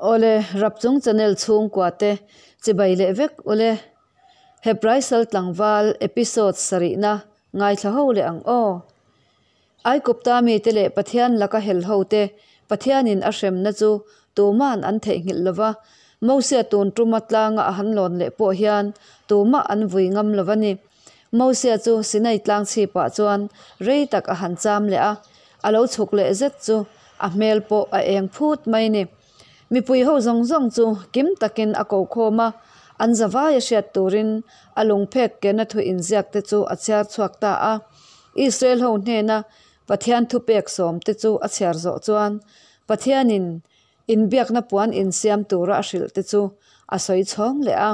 Awle, Rapchung channel chhungkua te chibai leh vek ule. Hepraisal tlangval episode sarihna ngaithla ho leh ang aw. Aikupta mite leh Pathian laka hel ho te Pathianin a hremna chu tuman an theihnghilh lova, Mosia tun tuma tlanga a han lawn leh pawh hian tumah an vui ngam lova ni. Mosia chu Sinai tlang chhipah chuan rei tak a han cham leh a, a lo chhuk leh zet chu a hmel pawh a eng phut mai ni. Mipui ho zawng zawng chu kim takin a ko khawm a, an zavai a hriat turin a lungphek kena thu inziak te chu a chhiar chhuak ta a. Israel ho hnena Pathian thupek sawm te chu a chhiar zawh chuan Pathianin Inbiakna puan insiam tura a hrilh te chu a sawi chhawng leh a.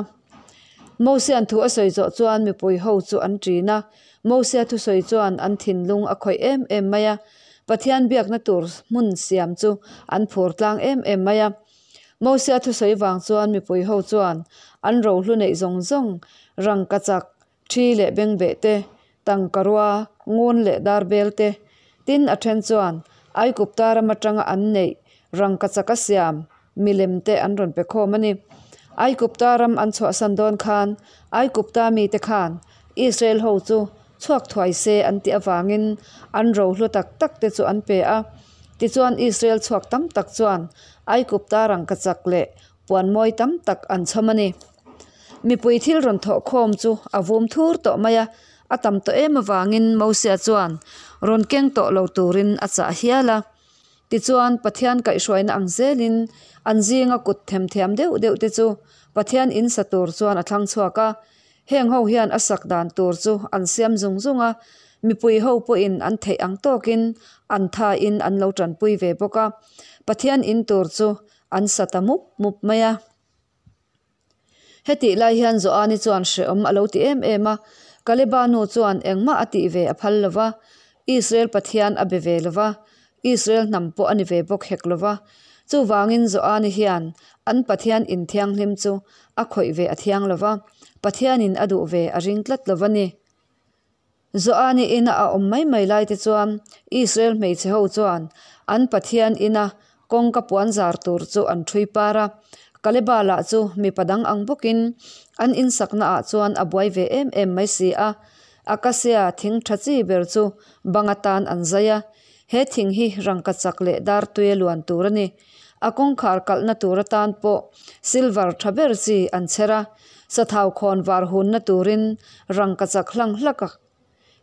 Mosia'n thu a sawi zawh chuan mipui ho chu an ṭin a, Mosia thusawi chuan an thinlung a khawih em em mai a, Pathian biakna tur hmun siam chu an phur tlang em em mai a. Mosia thusawi vang chuan mipui ho chuan an rohlu neih zawng zawng rangkachak, Ṭhi leh bengbeh te, tangkarua, ngun leh darbel te, tin a ṭhen chuan Aikupta ram aṭanga an neih rangkachak a siam milem te an rawn pe khawm a ni. Aikupta ram an chhuahsan dawn khan Aikupta mite khan Israel ho chu chhuak thuai se an tih avangin an rohlu tak tak te chu an pe a. Tichuan Israel chhuak tam tak chuan Aikupta rangkachak leh puan mawi tam tak an chhawm a ni. Mipui thil rawn thawh khawm chu a vum thur tawh mai a, a tam tawh em avangin Mosia chuan rawn keng tawh lo turin a chah hial a. Tichuan, Pathian kaihhruaina ang zelin an zinga kut themthiam deuh deuh te chu Pathian in sa tur chuan a thlang chhuak a. Heng ho hian a sak dan tur chu an siam zung zung a, mipui ho pawhin an theih ang tawkin an thain an lo tanpui ve bawk a. Pathian in tur chu an sa ta mup mup mai a. Hetih lai hian Joani chuan hrehawm a lo ti em em a, Kaleba nu chuan engmah a tih ve a phal lo va, Israel Pathian a be ve lo va, Israel hnam pawh a ni ve bawk hek lo va. Chuvangin Joani hian an Pathian inthianghlim chu a khawih ve a thiang lo va, Pathianin a duh ve a ring tlat lo va ni. Joani ina a awm mai mai lai te chuan Israel hmeichhe ho chuan an Pathian ina kawngka puan zar tur chu an ṭhui par a. Kaleba lah chu mipa dang ang bawkin an insakna ah chuan a buai ve em em mai si a. Acacia thing ṭha chi ber chu bang atan an zai a. He thing hi rangkachak leh dar tuia luan tur a ni. A kawngkhar kalhna tur atan pawh silver tha ber chi an chher a, sathau khawn var hunna turin rangkachak hlang hlak a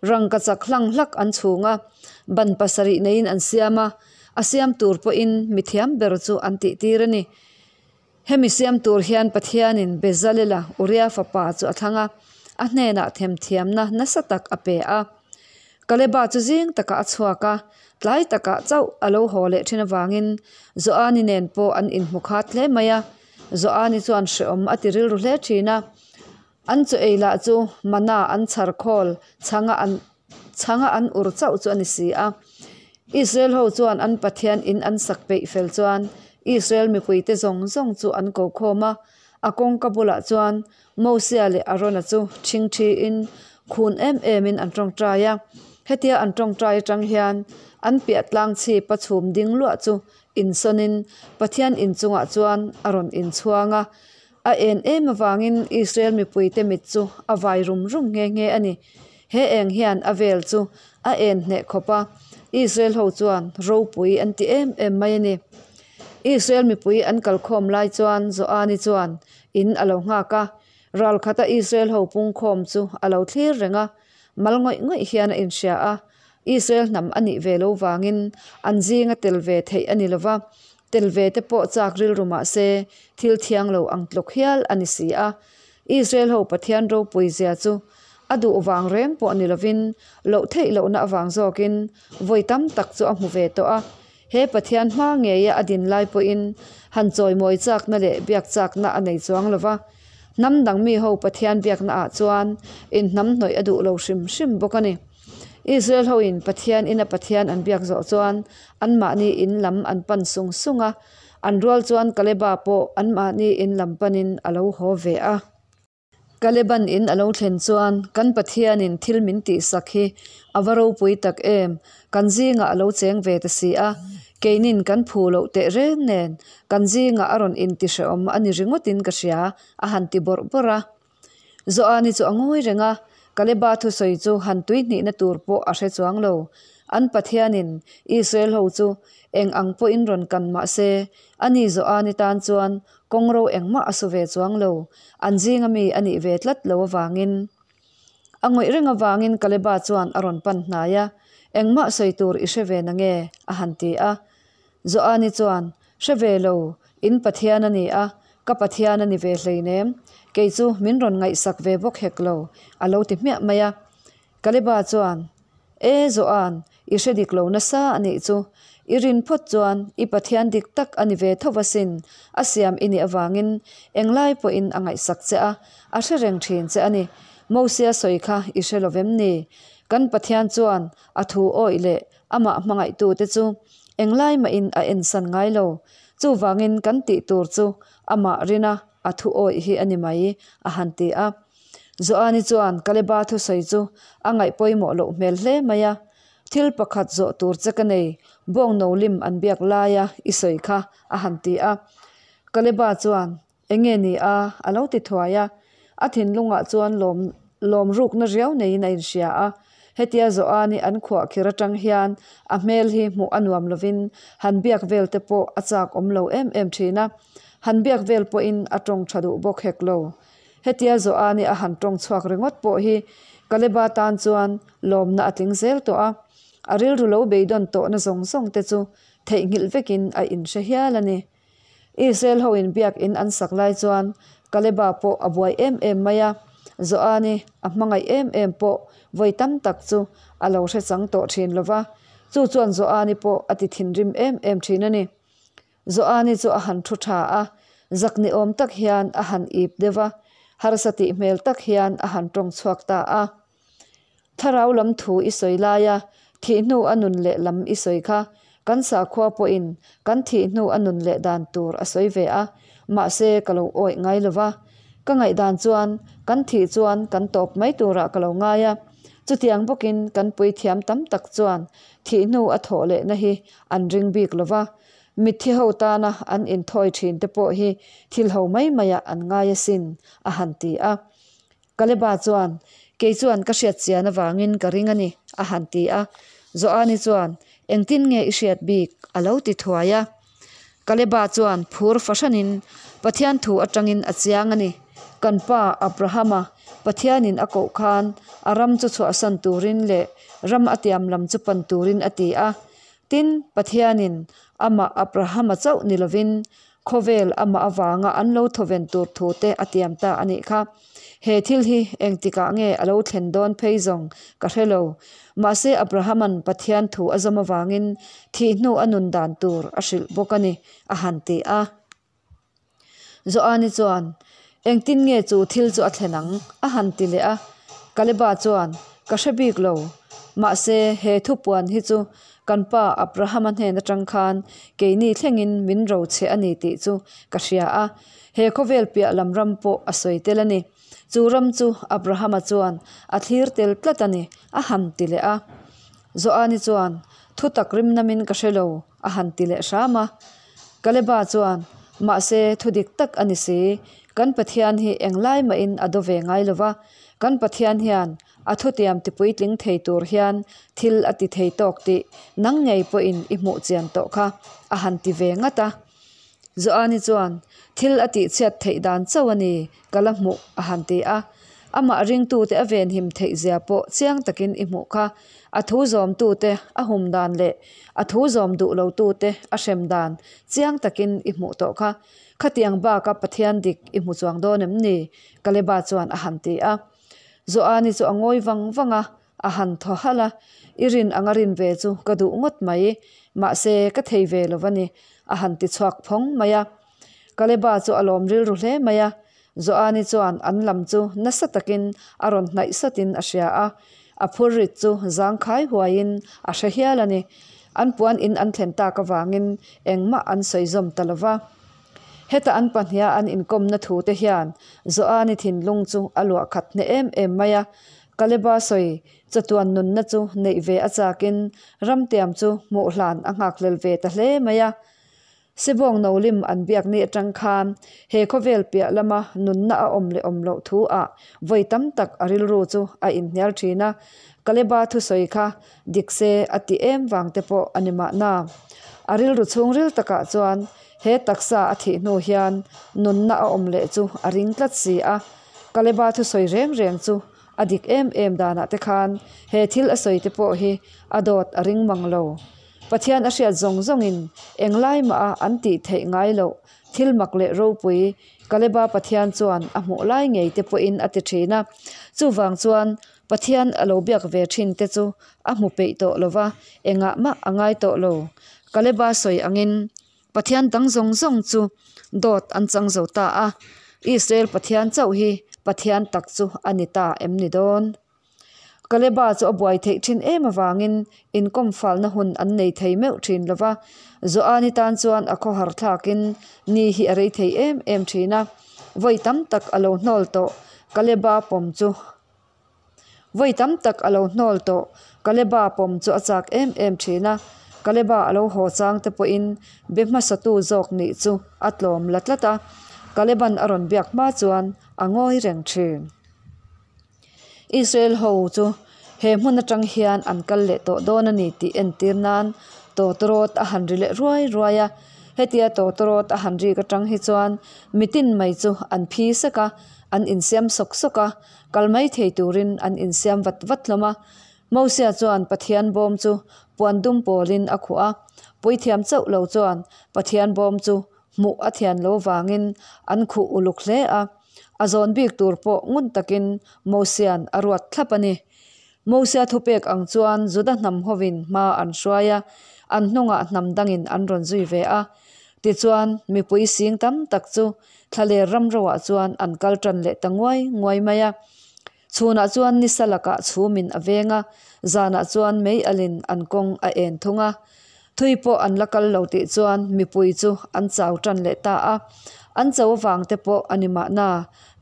rangkachak hlang hlak an chhung a, ban pasarih neiin an siam a, a siam tur pawhin mithiam ber chu an tihtir a ni. Hemi siam tur hian Pathianin Bezalela Uria fapa chu a thlang a, a hnenah themthiamna nasa tak a pe a. Kaleba chu zing takah a chhuak a, tlai takah chauh a lo haw leh thin avangin Joani nen pawh an inhmu khat hle mai a. Joani chuan hrehawm a ti rilru hle thin a. An chaw ei lah chu mana an chhar khawl chhanga an chhanga an ur chauh chu a ni si a. Israel ho chuan an Pathian in an sak peih fel chuan Israel mipuite zawng zawng chu an ko khawm a, a kawngka bulah chuan Mosia leh Arona chu ṭhingṭhiin khun em emin an ṭawngṭai a. Hetia an ṭawngṭai aṭang hian an piah tlang chhip a chhum ding luah chu insawnin Pathian inchungah chuan a rawn inchhuang a. A en em avangin Israel mipuite mit chu a vai rum rum nghe nghe a ni. He eng hian a vel chu a en hneh khawp a, Israel ho chuan ropui an ti em em mai a ni. Israel mipui an kalkhawm lai chuan Joani chuan in a lo nghak a, ral khata Israel ho pungkhawm chu a lo thlir reng a, mal ngawih ngawih hian a inhria a, Israel hnam a nih ve lo vangin an zinga tel ve theih a ni lo va, Tel ve te pawh chak rilru mah se, thil thiang lo ang tlawk hial a ni si a. Israel ho Pathian ropui zia chu a duh vang reng pawh ni lovin, loh theih lohna avang zawkin vawi tam tak chu a hmu ve tawh a. He Pathian hma ngeia a din lai pawhin han chawimawi chakna leh biak chakna a nei chuang lo va. Hnam dang mi ho Pathian biakna ah chuan inhnamhnawih a duh lo hrim hrim bawk a ni. Israel hoin Pathian ina Pathian an biak zawh chuan anmahni in lam an pan sung sung a, an rual chuan Kaleba pawh anmahni in lam panin a lo haw ve a. Kaleban in a lo thlen chuan, Kan Pathianin thil min tihsak hi a va ropui tak em! Kan zingah a lo cheng ve ta si a, keinin kan phu loh tehreng nen kan zingah a rawn intihrehawm a ni ringawtin ka hria, a han ti bawrh bawrh a. Joani chu a ngawi reng a, Kaleba thusawi chu han tuihnihna tur pawh a hre chuang lo. An Pathianin Israel ho chu eng ang pawhin rawn kan mah se, ani Joani tan chuan kawngro engmah a su ve chuang lo, an zinga mi a nih ve tlat lo avangin. A ngawih reng avangin Kaleba chuan a rawn pan hnai a, Engmah sawi tur i hre ve na nge? a han ti a. Joani chuan, Hre ve lo, in Pathian a ni a, ka Pathian a ni ve hleinem, kei chu min rawn ngaihsak ve bawk hek lo, a lo ti hmiah mai a. Kaleba chuan, E Joan, i hre dik lo nasa a nih chu, i rin phawt chuan i Pathian dik tak a ni ve tho asin, a siam i nih avangin englai pawhin a ngaihsak che a, a hre reng thin che a ni. Mosia sawi kha i hre lo vem ni? Kan Pathian chuan a thu awih leh Amah hmangaihtute chu englai mahin a ensan ngai lo. Chuvangin kan tih tur chu amah rina a thu awih hi a ni mai, a han ti a. Joani chuan Kaleba thusawi chu a ngaih pawimawh loh hmel hle mai a. Thil pakhat zawh tur che ka nei, bawngno lim an biak laia i sawi kha, a han ti a. Kaleba chuan, Enge ni a? a lo ti thuai a. A thinlungah chuan lawm lawm rukna riau neiin a inhria a. Hetia Joani an khuah khir atang hian a hmel hi hmuh a nuam lovin han biak vel te pawh a chak awm lo em em thin a. Han biak vel pawhin a tawng tha duh bawk hek lo. Hetia Joani a han tawng chhuak ringawt pawh hi Kaleba tan chuan lawmna a tling zel tawh a. A rilru lo beidawn tawhna zawng zawng te chu theihnghilh vekin a inhre hial a ni. Israel ho in biak in an sak lai chuan Kaleba pawh a buai em em mai a, Joani a hmangaih em em pawh vawi tam tak chu a lo hre chang tawh thin lo va, chu chuan Joani pawh a ti thinrim em em thin a ni. Joani chu a han thu tha a, zak ni awm tak hian a han ip deuh va, harsa tih hmel tak hian a han tawng chhuak ta a. Thlarau lam thu i sawi laia thih hnu a nun leh lam i sawi kha kan sakhua pawhin kan thih hnu a nun leh dan tur a sawi ve a, mahse ka lo awih ngai lo va. Ka ngaihdan chuan kan thih chuan kan tawp mai turah ka lo ngai a, chutiang bawkin kan puithiam tam tak chuan thih hnu a thawh lehna hi an ring bik lo va, mitthi ho tana an inthawi thin te pawh hi thil ho mai maiah an ngai asin, a han ti a. Kaleba chuan, Kei chuan ka hriat chian avangin ka ring a ni, a han ti a. Joani chuan, Engtin nge i hriat bik? a lo ti thuai a. Kaleba chuan phur fahranin, Pathian thu atangin a chiang a ni. Kan pa Abrahama, Pathianin a koh khan a ram chu chhuahsan turin leh ram a tiam lam chu pan turin a ti a. Tin, Pathianin amah Abrahama chauh ni lovin Khawvel amah avanga an lo thawven tur thu te a tiam ta a nih kha. He thil hi engtikah nge a lo thlen dawn phei zawng ka hre lo. Mahse Abrahama'n Pathian thu a zawm avangin thih hnu a nun dan tur a hrilh bawk a ni, a han ti a. Joani chuan, Engtin nge chu thil chu a thlen ang? a han ti leh a. Kaleba chuan, Ka hre bik lo. Mahse he thupuan hi chu Kan pa Abrahama hnen atang khan keini thlengin min ro che a ni tih chu ka hria a, he khawvel piah lam ram pawh a sawi tel a ni. Chu ram chu Abrahama chuan a thlir tel tlat a ni, a han ti leh a. Joani chuan, Thu tak rim namin ka hre lo, a han ti leh hram a. Kaleba chuan, Mahse, thu dik tak a ni si, kan Pathian hi englai mahin a do ve ngai lo va, kan Pathian hian A thutiam tipuitling thei tur hian thil a ti thei tawk tih nang ngei pawhin i hmuh chian tawh kha, a han ti ve ngat a. Joani chuan, Thil a tihchhiat theih dan chauh a ni, ka la hmuh, a han ti a. Amah ringtute a venhim theih zia pawh chiang takin i hmuh kha. A thu zawmtute a hum dan leh a thu zawm duh lotute a hrem dan chiang takin i hmuh tawh kha. Khatiang baka Pathian dik i hmu chuang dawn em ni? Kaleba chuan a han ti a. Joani chu a ngawi vang vang a, a han thaw halh a, I rin anga rin ve chu ka duh ngawt mai, mahse ka thei ve lo va ni, a han ti chhuak phawng mai a. Kaleba chu a lawm rilru hle mai a, Joani chuan an lam chu nasa takin a rawn hnaih sawtin a hria a, a phurrit chu zangkhai huaiin a hre hial a ni. An puan in an thlen tak avangin engmah an sawi zawm ta lo va. Heta an pahniha an inkawmna thute hian Joani thinlung chu a luah khat hneh em em mai a. Kaleba sawi chatuan nunna chu neih ve a chakin ramtiam chu hmuh hlan a nghakhlel ve ta hle mai a. Sebawng no lim an biak ni atang khan he khawvel piah lama nunna a awm leh awm loh thu ah vawi tam tak a rilru chu a inhnial thin a. Kaleba thusawi kha dik se a ti em vang te pawh a ni mahna. A rilru chhungril takah chuan he taksa a thih hnu hian nunna a awm leh chu a ring tlat si a. Kaleba thusawi reng reng chu a dik em em danah te khan he thil a sawi te pawh hi a dawt a ring mang lo. Pathian a hriat zawng zawngin englai mah a an tih theih ngai loh thil mak leh ropui Kaleba Pathian chuan a hmuh lai ngei te pawhin a ti thin a. Chuvang chuan Pathian a lo biak ve thin te chu a hmu peih tawh lo va, engah mah a ngai tawh lo. Kaleba sawi angin Pathian dang zawng zawng chu dawt an chang zo ta a, Israel Pathian chauh hi Pathian tak chu a ni ta em ni dawn? Kaleba chu a buai theih thin em avangin inkawm falna hun an nei thei meuh thin lo va, Joani tan chuan a khawhar thlakin ni hi a rei thei em em thin a. Vawi tam tak a lo hnawl tawh Kaleba pawm chu Vawi tam tak a lo hnawl tawh Kaleba pawm chu a chak em em thin a, Kaleba a lo haw chang te pawhin be hmasatu zawk nih chu a tlawm la tlat a, Kaleban a rawn biak hma chuan a ngawi reng thin. Israel ho chu he hmun atang hian an kal leh tawh dawn a ni tih entir nan tawtawrawt a han ri leh ruai ruai a. Hetia tawtawrawt a han rik atang hi chuan mitin mai chu an phi sek a, an insiam sawk sawk a, kal mai thei turin an insiam vat vat hlawm a. Mosia chuan Pathian bawm chu puan dum pawlin a khuh a, puithiam chauh lo chuan Pathian bawm chu hmuh a thian lo vangin an khuh uluk hle a. A zawn bik tur pawh ngun takin Mosia'n a ruat thlap a ni. Mosia thupek ang chuan Juda hnam hovin hma an hruai a, an hnungah hnam dangin an rawn zui ve a. Tichuan, mipui sing tam tak chu thlaler ramroah chuan an kal tan leh ta nguai nguai mai a. Chhunah chuan nisa lakah chhumin a veng a, zanah chuan mei alin an kawng a en thung a. Thui pawh an la kal lo tih chuan mipui chu an chau tan leh ta a, an cho avang te pawh a ni mahna,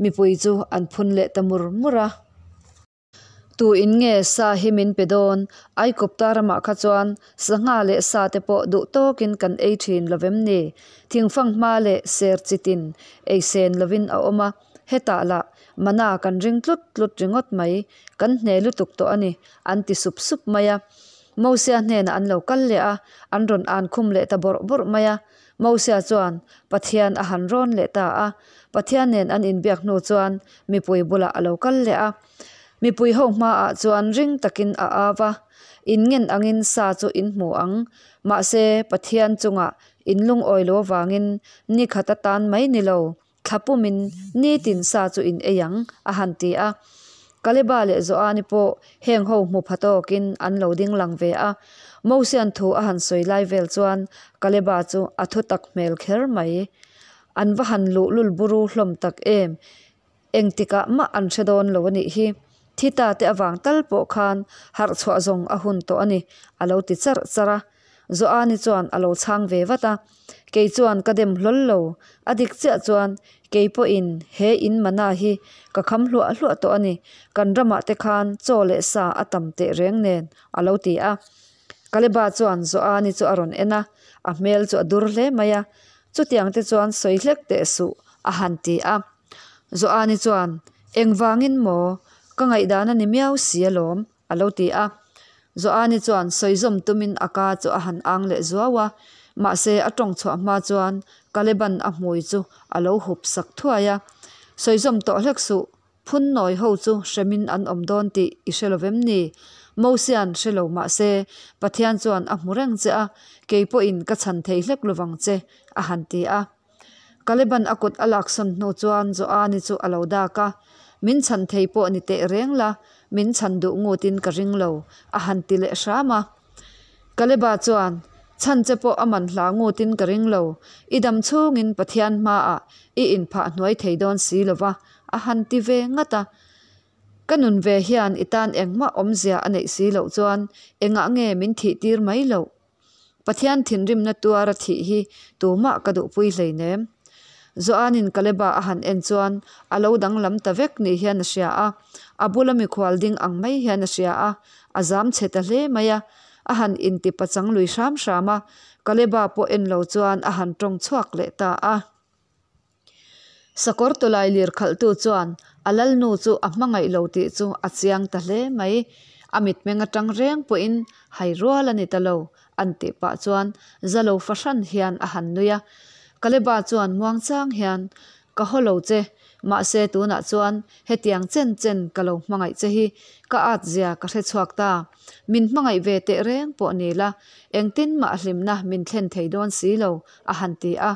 mipui chu an phun leh ta mur mur a. Tu in nge sa hi min pe dawn? Aikawpta ramah kha chuan sangha leh sa te pawh duh tawkin kan ei thin lo vem ni? Thingfang hma leh ser chitin ei sen lovin a awm a, hetah lah mana kan ring tlut tlut ringawt mai, kan hne lutuk tawh a ni, an ti sup sup mai a. Mosia hnenah an lo kal leh a, an rawn an khum leh ta bawrh bawrh mai a. Mosia chuan Pathian a han rawn leh ta a. Pathian nen an inbiak hnu chuan mipui bulah a lo kal leh a. Mipui ho hmaah chuan ring takin a au va, In ngen angin sa chu in hmu ang, mahse Pathian chungah in lungawi lo avangin ni khat atan mai ni lo, Thla pumin nitin sa chu in ei ang, a han ti a. Kaleba leh Joani pawh heng ho hmu pha tawkin an lo ding lang ve a. Mosian thu a han sawi lai vel chuan Kaleba chu a thu tak hmel kher mai. An va han luhlul buru hlawm tak em! Engtikah mah an hre dawn lo a nih hi. Thi ta te avang tal pawh khan harh chhuah zawng a hun tawh a ni, a lo ti charh charh a. Joani chuan a lo chhang ve vat a, Kei chuan ka dem hlawl lo, a dik chiah chuan kei pawhin he in mana hi ka kham hluah hluah tawh a ni, kan ramah te khan chaw leh sa a tam teh reng nen, a lo ti a. Kaleba chuan Joani chu a rawn en a, a hmel chu a dur hle mai a, Chutiang te chuan sawi hlek teh suh, a han ti a. Joani chuan, Engvangin maw? Ka ngaihdan a ni miau si alawm, a lo ti a. Joani chuan sawi zawm tumin a ka chu a han ang leh zuau a, mahse a tawng chhuah hma chuan Kaleban a hmui chu a lo hup sak thuai a. Sawi zawm tawh hlek suh, phun nawi ho chu hremin an awm dawn tih i hre lovem ni? Mosian hre lo mahse Pathian chuan a hmu reng che a, kei pawhin ka chhan thei hlek lovang che, a han ti a. Kaleban a kut a laksawn hnu chuan Joani chu a lo dak a, Min chhan thei pawh ni teh reng la, min chhan duh ngutin ka ring lo, a han ti leh hram a. Kaleba chuan, Chhan che pawh a man hla ngutin ka ring lo, i dam chhungin Pathian hmaah i inphah hnuai thei dawn si lo va, a han ti ve ngat a. Ka nun ve hian i tan engmah awmzia a neih si loh chuan engah nge min thih tir mai loh? Pathian thinrimna tuara thih hi tumah ka duhpui hleinem. Joanin Kaleba a han en chuan a lo danglam ta vek ni hian a hria a, a bula mikhual ding ang mai hian a hria a, a zam chhe ta hle mai a. A han inti pachang lui hram hram a, Kaleba pawh en lo chuan a han tawng chhuak leh ta a. Sakawr tawlai lir khalhtu chuan a lalnu chu a hmangaih lo tih chu a chiang ta hle mai. A mitmeng atang reng pawhin hai rual a ni ta lo an tih pah chuan za lo fahran hian a han nui a. Kaleba chuan muangchang hian, Ka haw lo che, mahse tunah chuan hetiang chen chen ka lo hmangaih che hi ka at zia ka hre chhuak ta. Min hmangaih ve teh reng pawh ni la, engtin mah hlimna min thlen thei dawn si lo, a han ti a.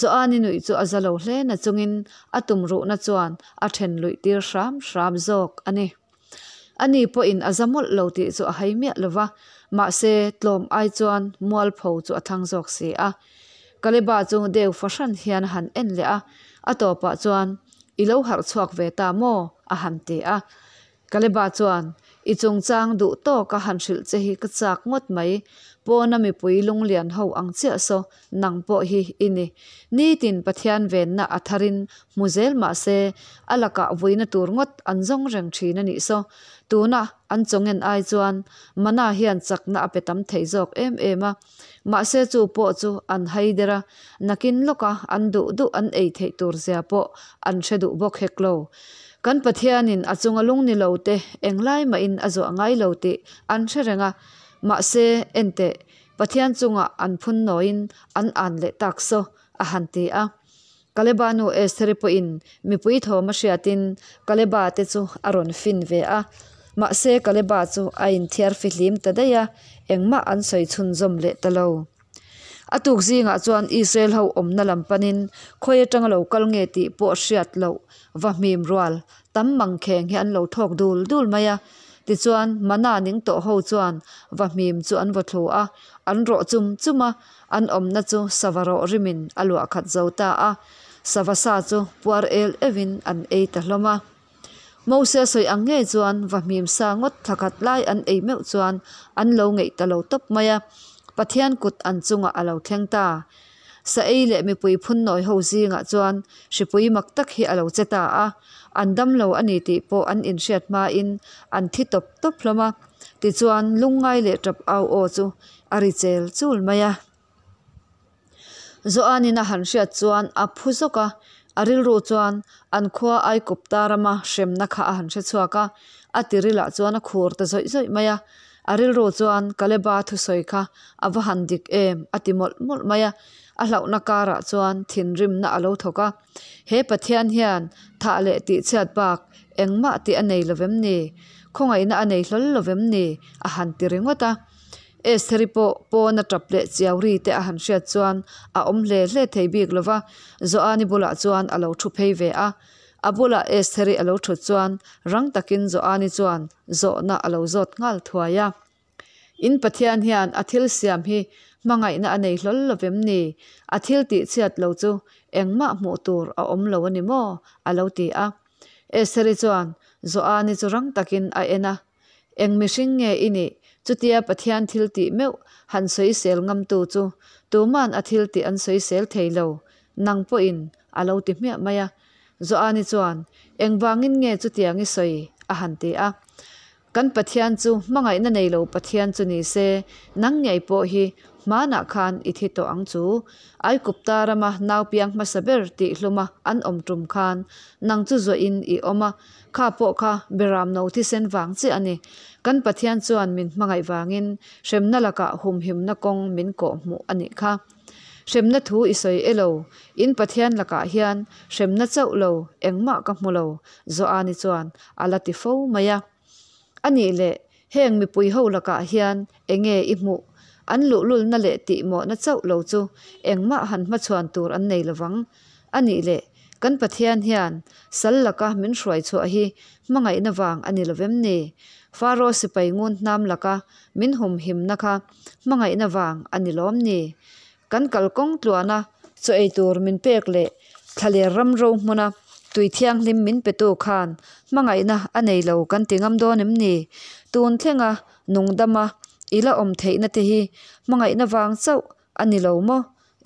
Joani nuih chu a za lo hle na chungin a tumruhna chuan a then luih tir hram hram zawk a ni. Ani pawhin a za mawlh lo tih chu a hai miah lo va, mahse tlawm ai chuan mualpho chu a thlang zawk si a. Kaleba chu deu fahran hian a han en leh a, a tawpah chuan, I lo harh chhuak ve ta maw? a han ti a. Kaleba chuan, I chungchang duh tawka han hrilh che hi ka chak ngawt mai. Pawna mipui lunglian ho ang chiah saw nang pawh hi i ni. Nitin Pathian venna a tharin hmu zel mah se, a lakah vuina tur ngawt an zawng reng thin a nih saw. Tuna an chawngen ai chuan Mana hian chakna a pe tam thei zawk em em a. Mahse chu pawh chu an hai der a, nakin lawka an duh duh an ei theih tur zia pawh an hre duh bawk hek lo. Kan Pathianin a chunga lung ni lo te englai mahin a zuah ngai lo tih an hre reng a, mahse enteh Pathian chungah an phun nawiin an an leh tak saw a han ti a. Kaleba nu Estheri pawhin mipui thawm a hriatin Kaleba te chu a rawn fin ve a. Mahse Kaleba chu a inthiar fihlim ta daih a, engmah an sawi chhunzawm leh ta lo. A tuk zingah chuan Israel ho awmna lam panin khawi atanga lo kal nge tih pawh hriat loh va hmim rual tam mangkheng hi an lo thawk dul dul mai a. Tichuan Mana ning tawh ho chuan va hmim chu an vaw thlu a, an rawh chum chum a, An awmna chu sava rawh rimin a luah khat zo ta a, sava sa chu puar el euhin an ei ta hlawm a. Mose sawi ang ngei chuan vahmim sa ngawt thla khat lai an ei meuh chuan an lo ngeih ta lo tawp mai a, Pathian kut an chungah a lo thleng ta. Sa ei leh mipui phunnawi ho zingah chuan hripui mak tak hi a lo che ta a, an damlo a ni tih pawh an inhriat hmain an thi tawp tawp hlawm a. Tichuan lungngai leh tap au aw chu a ri chel chul mai a. Joanin a han hriat chuan a phu zawk a, a rilru chuan an khua Aikupta rama hremna kha a han hre chhuak a, a tirilah chuan a khur ta zawih zawih mai a. A rilru chuan Kaleba thusawi kha a va han dik em a ti mawlh mawlh mai a, a hlauhna karah chuan thinrimna a lo thawk a. He Pathian hian thah leh tihchhiat bak engmah tih a nei lovem ni? Khawngaihna a nei hlawl lovem ni? a han ti ringawt a. Estheri pawh pawn a tap leh chiau ri te a han hriat chuan a awm hle hle thei bik lo va, Joani bulah chuan a lo thu phei ve a. A bulah Estheri a lo thut chuan rang takin Joani chuan zawhna a lo zawt nghal thuai a. In Pathian hian a thil siam hi hmangaihna a nei hlawl lovem ni? A thil tih chhiat lo chu engmah hmuh tur a awm lo a ni maw? a lo ti a. Estheri chuan Joani chu rang takin a en a. Eng mihring nge i nih? Chutia Pathian thil tih meuh han sawisel ngamtu chu tuman a thil tih an sawisel thei lo, nang pawhin a lo ti hmiah mai a. Joani chuan, Engvangin nge chutiang i sawi? a han ti a. Kan Pathian chu hmangaihna nei lo Pathian chu ni se, nang ngei pawh hi hmanah khan i thi tawh ang chu. Aikupta rama nau piang hmasa ber tih hluma an awm tum khan nang chu zuahin i awm a, kha pawh kha beram no thisen vang chiah a ni. Kan Pathian chuan min hmangaih vangin hremna lakah humhimna kawng min kawh hmuh a nih kha. Hremna thu i sawi e lo, in Pathian lakah hian hremna chauh lo engmah ka hmu lo, Joani chuan a la ti fo mai a. A nih leh, heng mipui ho lakah hian enge i hmuh? An luhlulna leh tihmawhna chauh lo chu engmah han hmachhuan tur an nei lovang. A nih leh, kan Pathian hian sal laka min hruai chhuah hi hmangaihna vang a ni lovem ni? Faro sipai ngun hnam laka min humhimna kha hmangaihna vang a ni lawm ni? Kan kalkawng tluana chaw ei tur min pek leh thlaler ram ro hmuna tui thianghlim min petu khan hmangaihna a nei lo kan ti ngam dawn em ni? Tun thlenga nungdama i la awm theihna te hi hmangaihna vang chauh a ni lo maw?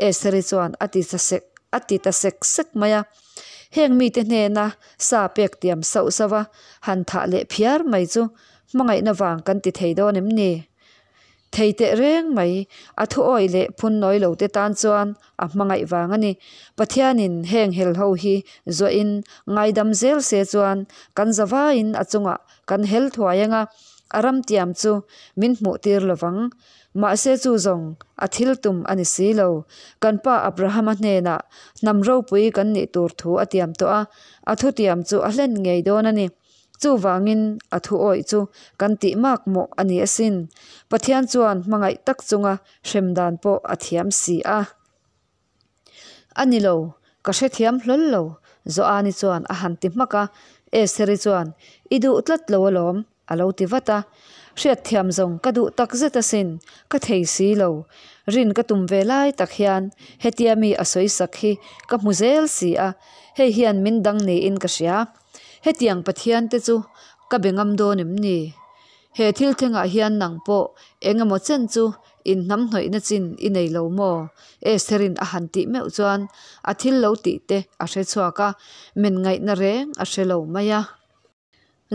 Estheri chuan a ti a ti ta sek sek mai a. Heng mite hnena sa pek tiam sauh sauh a, han thah leh phiar mai chu hmangaihna vang kan ti thei dawn em ni? Thei teh reng mai, a thu awih leh phun nawi lo te tan chuan a hmangaih vang a ni. Pathianin heng hel ho hi zuahin ngaidam zel se chuan kan zavaiin a chungah kan hel thuai anga a ram tiam chu min hmuh tir lovang. Mahse chu zawng a thil tum a ni si lo. Kan pa Abrahama hnenah hnam ropui kan nih tur thu a tiam tawh a, a thutiam chu a hlen ngei dawn a ni. Chuvangin a thu awih chu kan tih mak mawh a ni asin. Pathian chuan hmangaih tak chunga hrem dan pawh a thiam si a. A ni lo, ka hrethiam hlawl lo, Joani chuan a han ti hmak a. Estheri chuan, I duh tlat lo alawm, a lo ti vat a. Hriatthiam zawng ka duh tak zet asin, ka thei si lo. Rin ka tum ve lai tak hian hetia mi a sawi sak hi ka hmu zel si a, hei hian min dang niin ka hria. Hetiang Pathian te chu ka be ngam dawn em ni? He thil thlengah hian nang pawh eng emaw chen chu inhnamhnawihna chin i nei lo maw? Estherin a han tih meuh chuan a thil lo tih te a hre chhuak a, min ngaihna reng a hre lo mai a.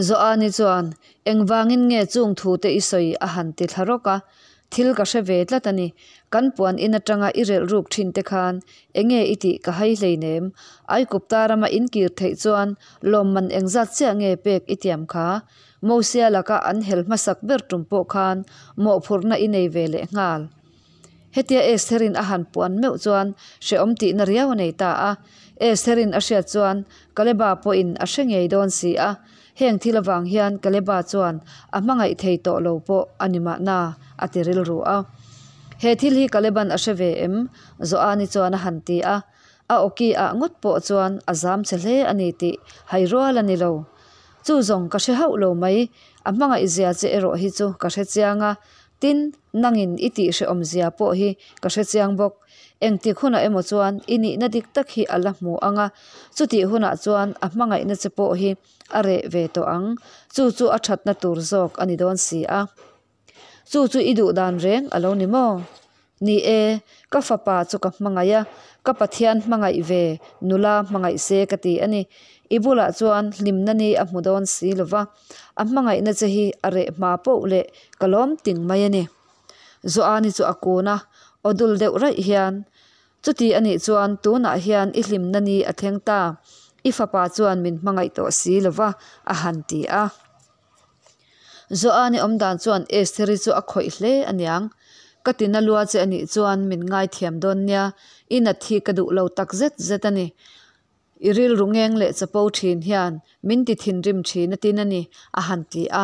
Joani chuan, Engvangin nge chung thu te i sawi? a han ti thla rawk a. Thil ka hre ve tlat a ni. Kan puan in atanga i relh ruk thin te khan enge i tih ka hai hleinem. Aikupta rama in kir theih chuan lawmman engzat chiah nge pek i tiam kha? Mosia laka an hel hmasak ber tum pawh khan mawhphurhna i nei ve leh nghal. Hetia Estherin a han puan meuh chuan hrehawm tihna riau a nei ta a. Estherin a hriat chuan Kaleba pawhin a hre ngei dawn si a. Heng thil avang hian Kaleba chuan a hmangaih thei tawh lo pawh a ni mahna a ti rilru a. He thil hi Kaleban a hre ve em? Joani chuan a han ti a. A awki ah ngawt pawh chuan a zam che hle a ni tih hai rual a ni lo. Chu zawng ka hre hauh lo mai, a hmangaih zia che erawh hi chu ka hre chiang a, tin, nangin i tih hrehawm zia pawh hi ka hre chiang bawk. Engtik hunah emaw chuan i nihna dik tak hi a la hmu ang a, chutih hunah chuan a hmangaihna che pawh hi a reh ve tawh ang, chu chu a thatna tur zawk a ni dawn si a. Chu chu i duh dan reng a lo ni maw? Ni e, ka fapa chu ka hmangaih a, ka Pathian hmangaih ve nula hmangaih se ka ti a ni. I bulah chuan hlimna ni a hmu dawn si lo va, a hmangaihna che hi a reh hma poh leh ka lawm ting mai a ni. Joani chu a kun a, aw dul deuh raih hian, Chuti a nih chuan tunah hian i hlimna ni a thleng ta, i fapa chuan min hmangaih tawh si lo va, a han ti a. Joani awmdan chuan Estheri chu a khawih hle a niang. Ka tina lua che a nih chuan min ngaithiam dawn nia, i nat hi ka duh lo tak zet zet a ni. I rilru ngeng leh chapo thin hian min ti thinrim thin a tin a ni, a han ti a.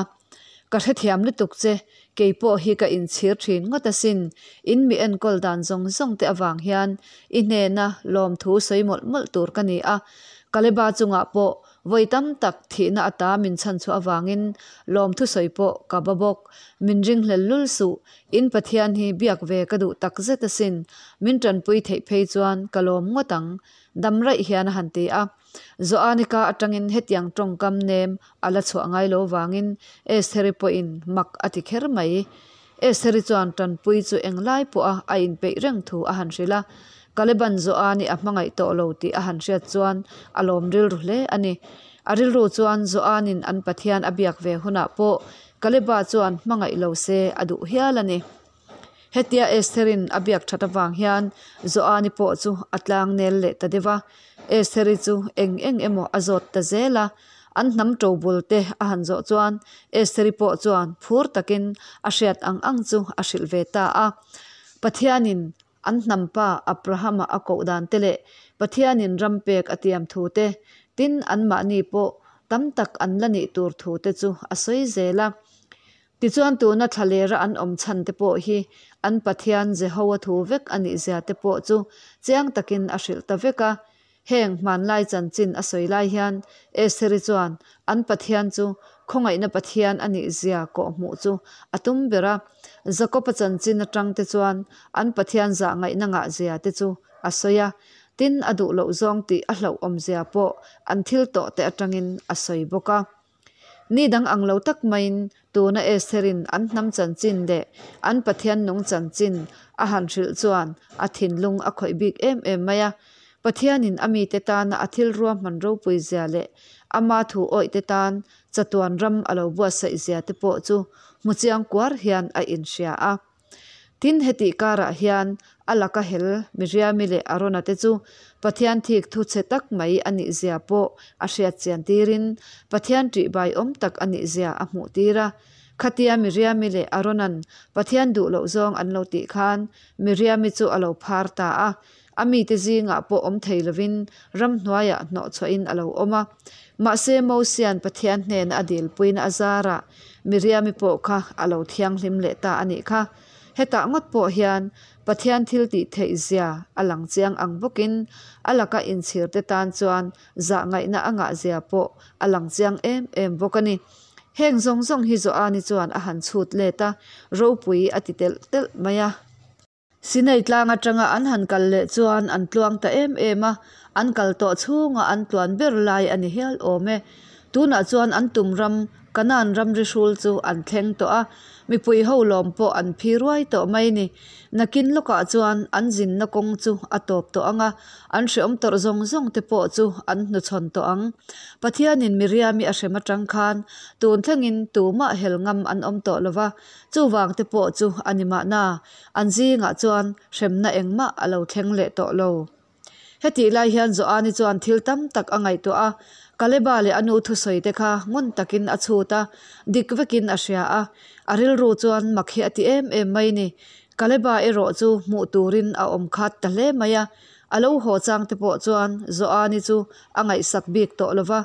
Ka hrethiam lutuk che, kei pawh hi ka inchhir thin ngawt asin, in mi enkawl dan zawng zawng te avang hian i hnena lawmthu sawi mawlh mawlh tur ka ni a. Kaleba chungah pawh Vawi tam tak thihna ata min chhan chhuah avangin lawmthu sawi pawh ka ba bawk. Min ringhlel lul suh, in Pathian hi biak ve ka duh tak zet asin, min tanpui theih phei chuan ka lawm ngawt ang, dam raih hian a han ti a. Joanika atangin hetiang tawngkam nem a la chhuah ngai lo vangin Estheri pawhin mak a ti kher mai. Estheri chuan tanpui chu englai pawha a inpeih reng thu a han hrilh a. Caliban Joani a hmangaih tawh lo tih a han hriat chuan a lawm rilru hle a ni. A rilru chuan Joanin an Pathian a biak ve hunah pawh Caleba chuan hmangaih lo se a duh hial a ni. Hetia Estherin a biak that avang hian Joani pawh chu a tlang nel leh ta deuh a. Estheri chu eng eng emaw a zawt ta zel a. An hnam to bul te a han zawh chuan Estheri pawh chuan phur takin a hriat ang ang chu a hrilh ve ta a. Pathianin An hnam pa Abrahama a koh dan te leh Pathianin ram pek a tiam thu te, tin anmahni pawh tam tak an la nih tur thu te chu a sawi zel a. Tichuan tuna thlalera an awm chhan te pawh hi an Pathian Jehoa thu vek a nih zia te pawh chu chiang takin a hrilh ta vek a. Heng hmanlai chanchin a sawi lai hian Estheri chuan an Pathian chu khawngaihna Pathian a nih zia kawhhmuh chu a tum ber a. Jakob-a chanchin atang te chuan an Pathian zahngaihna ngah zia te chu a sawi a, tin a duh loh zawng tih a hlauhawm zia pawh an thil tawh te atangin a sawi bawk a. Ni dang ang lo tak maiin tuna Estherin an hnam chanchin leh an Pathian nung chanchin a han hrilh chuan a thinlung a khawih bik em em mai a. Pathianin a mite tana a thil ruahman ropui zia leh ama thu awihte tan chatuan ram a lo buatsaih zia te pawh chu hmu chiang kuar hian a inhria a. Tin, hetih karah hian a laka hel Miriami leh Arona te chu Pathian thik thu chhe tak mai a nih zia pawh a hriat chian tirin Pathian ṭihbai awm tak a nih zia a hmuh tir a. Khatia Miriami leh Arona'n Pathian duh loh zawng an lo tih khan Miriami chu a lo phar ta a. A mite zingah pawh awm thei lovin ramhnuaiah hnawhchhuahin a lo awm a. Mahse Mosia'n Pathian hnena a dilpuina a zarah Miriami pawh kha a lo thianghlim leh ta a nih kha. Hetah ngawt pawh hian Pathian thil tih theih zia a lang chiang ang bawkin a laka inchhirte tan chuan zahngaihna a ngah zia pawh a lang chiang em em bawk a ni. Heng zawng zawng hi Joani chuan a han chhut let a, ropui a ti telh telh mai a. Sinai tlang atanga an han kal leh chuan an tluang ta em em a, an kal tawh chhunga an tluan ber lai a ni hial awm e. Tunah chuan an tum ram, Kanaan ramri hrul chu an thleng tawh a, mipui ho lawm pawh an phi ruai tawh mai ni. Nakin lawkah chuan an zinna kawng chu a tawp tawh ang a, an hreawm tawrh zawng zawng te pawh chu an hnuchhawn tawh ang. Pathianin Miriami a hrem atang khan tun thlengin tumah hel ngam an awm tawh lo va, chuvang te pawh chu a ni mahna. An zingah chuan hremna engmah a lo thleng leh tawh lo. Hetih lai hian Joani chuan thil tam tak a ngaihtuah a, Kaleba leh a nu thusawi te kha ngun takin a chhut a, dik vekin a hria a. A rilru chuan mak hi a ti em em mai ni. Kaleba erawh chu hmuh turin a awm khat ta hle mai a. A lo haw chang te pawh chuan Joani chu a ngaihsak bik tawh lo va,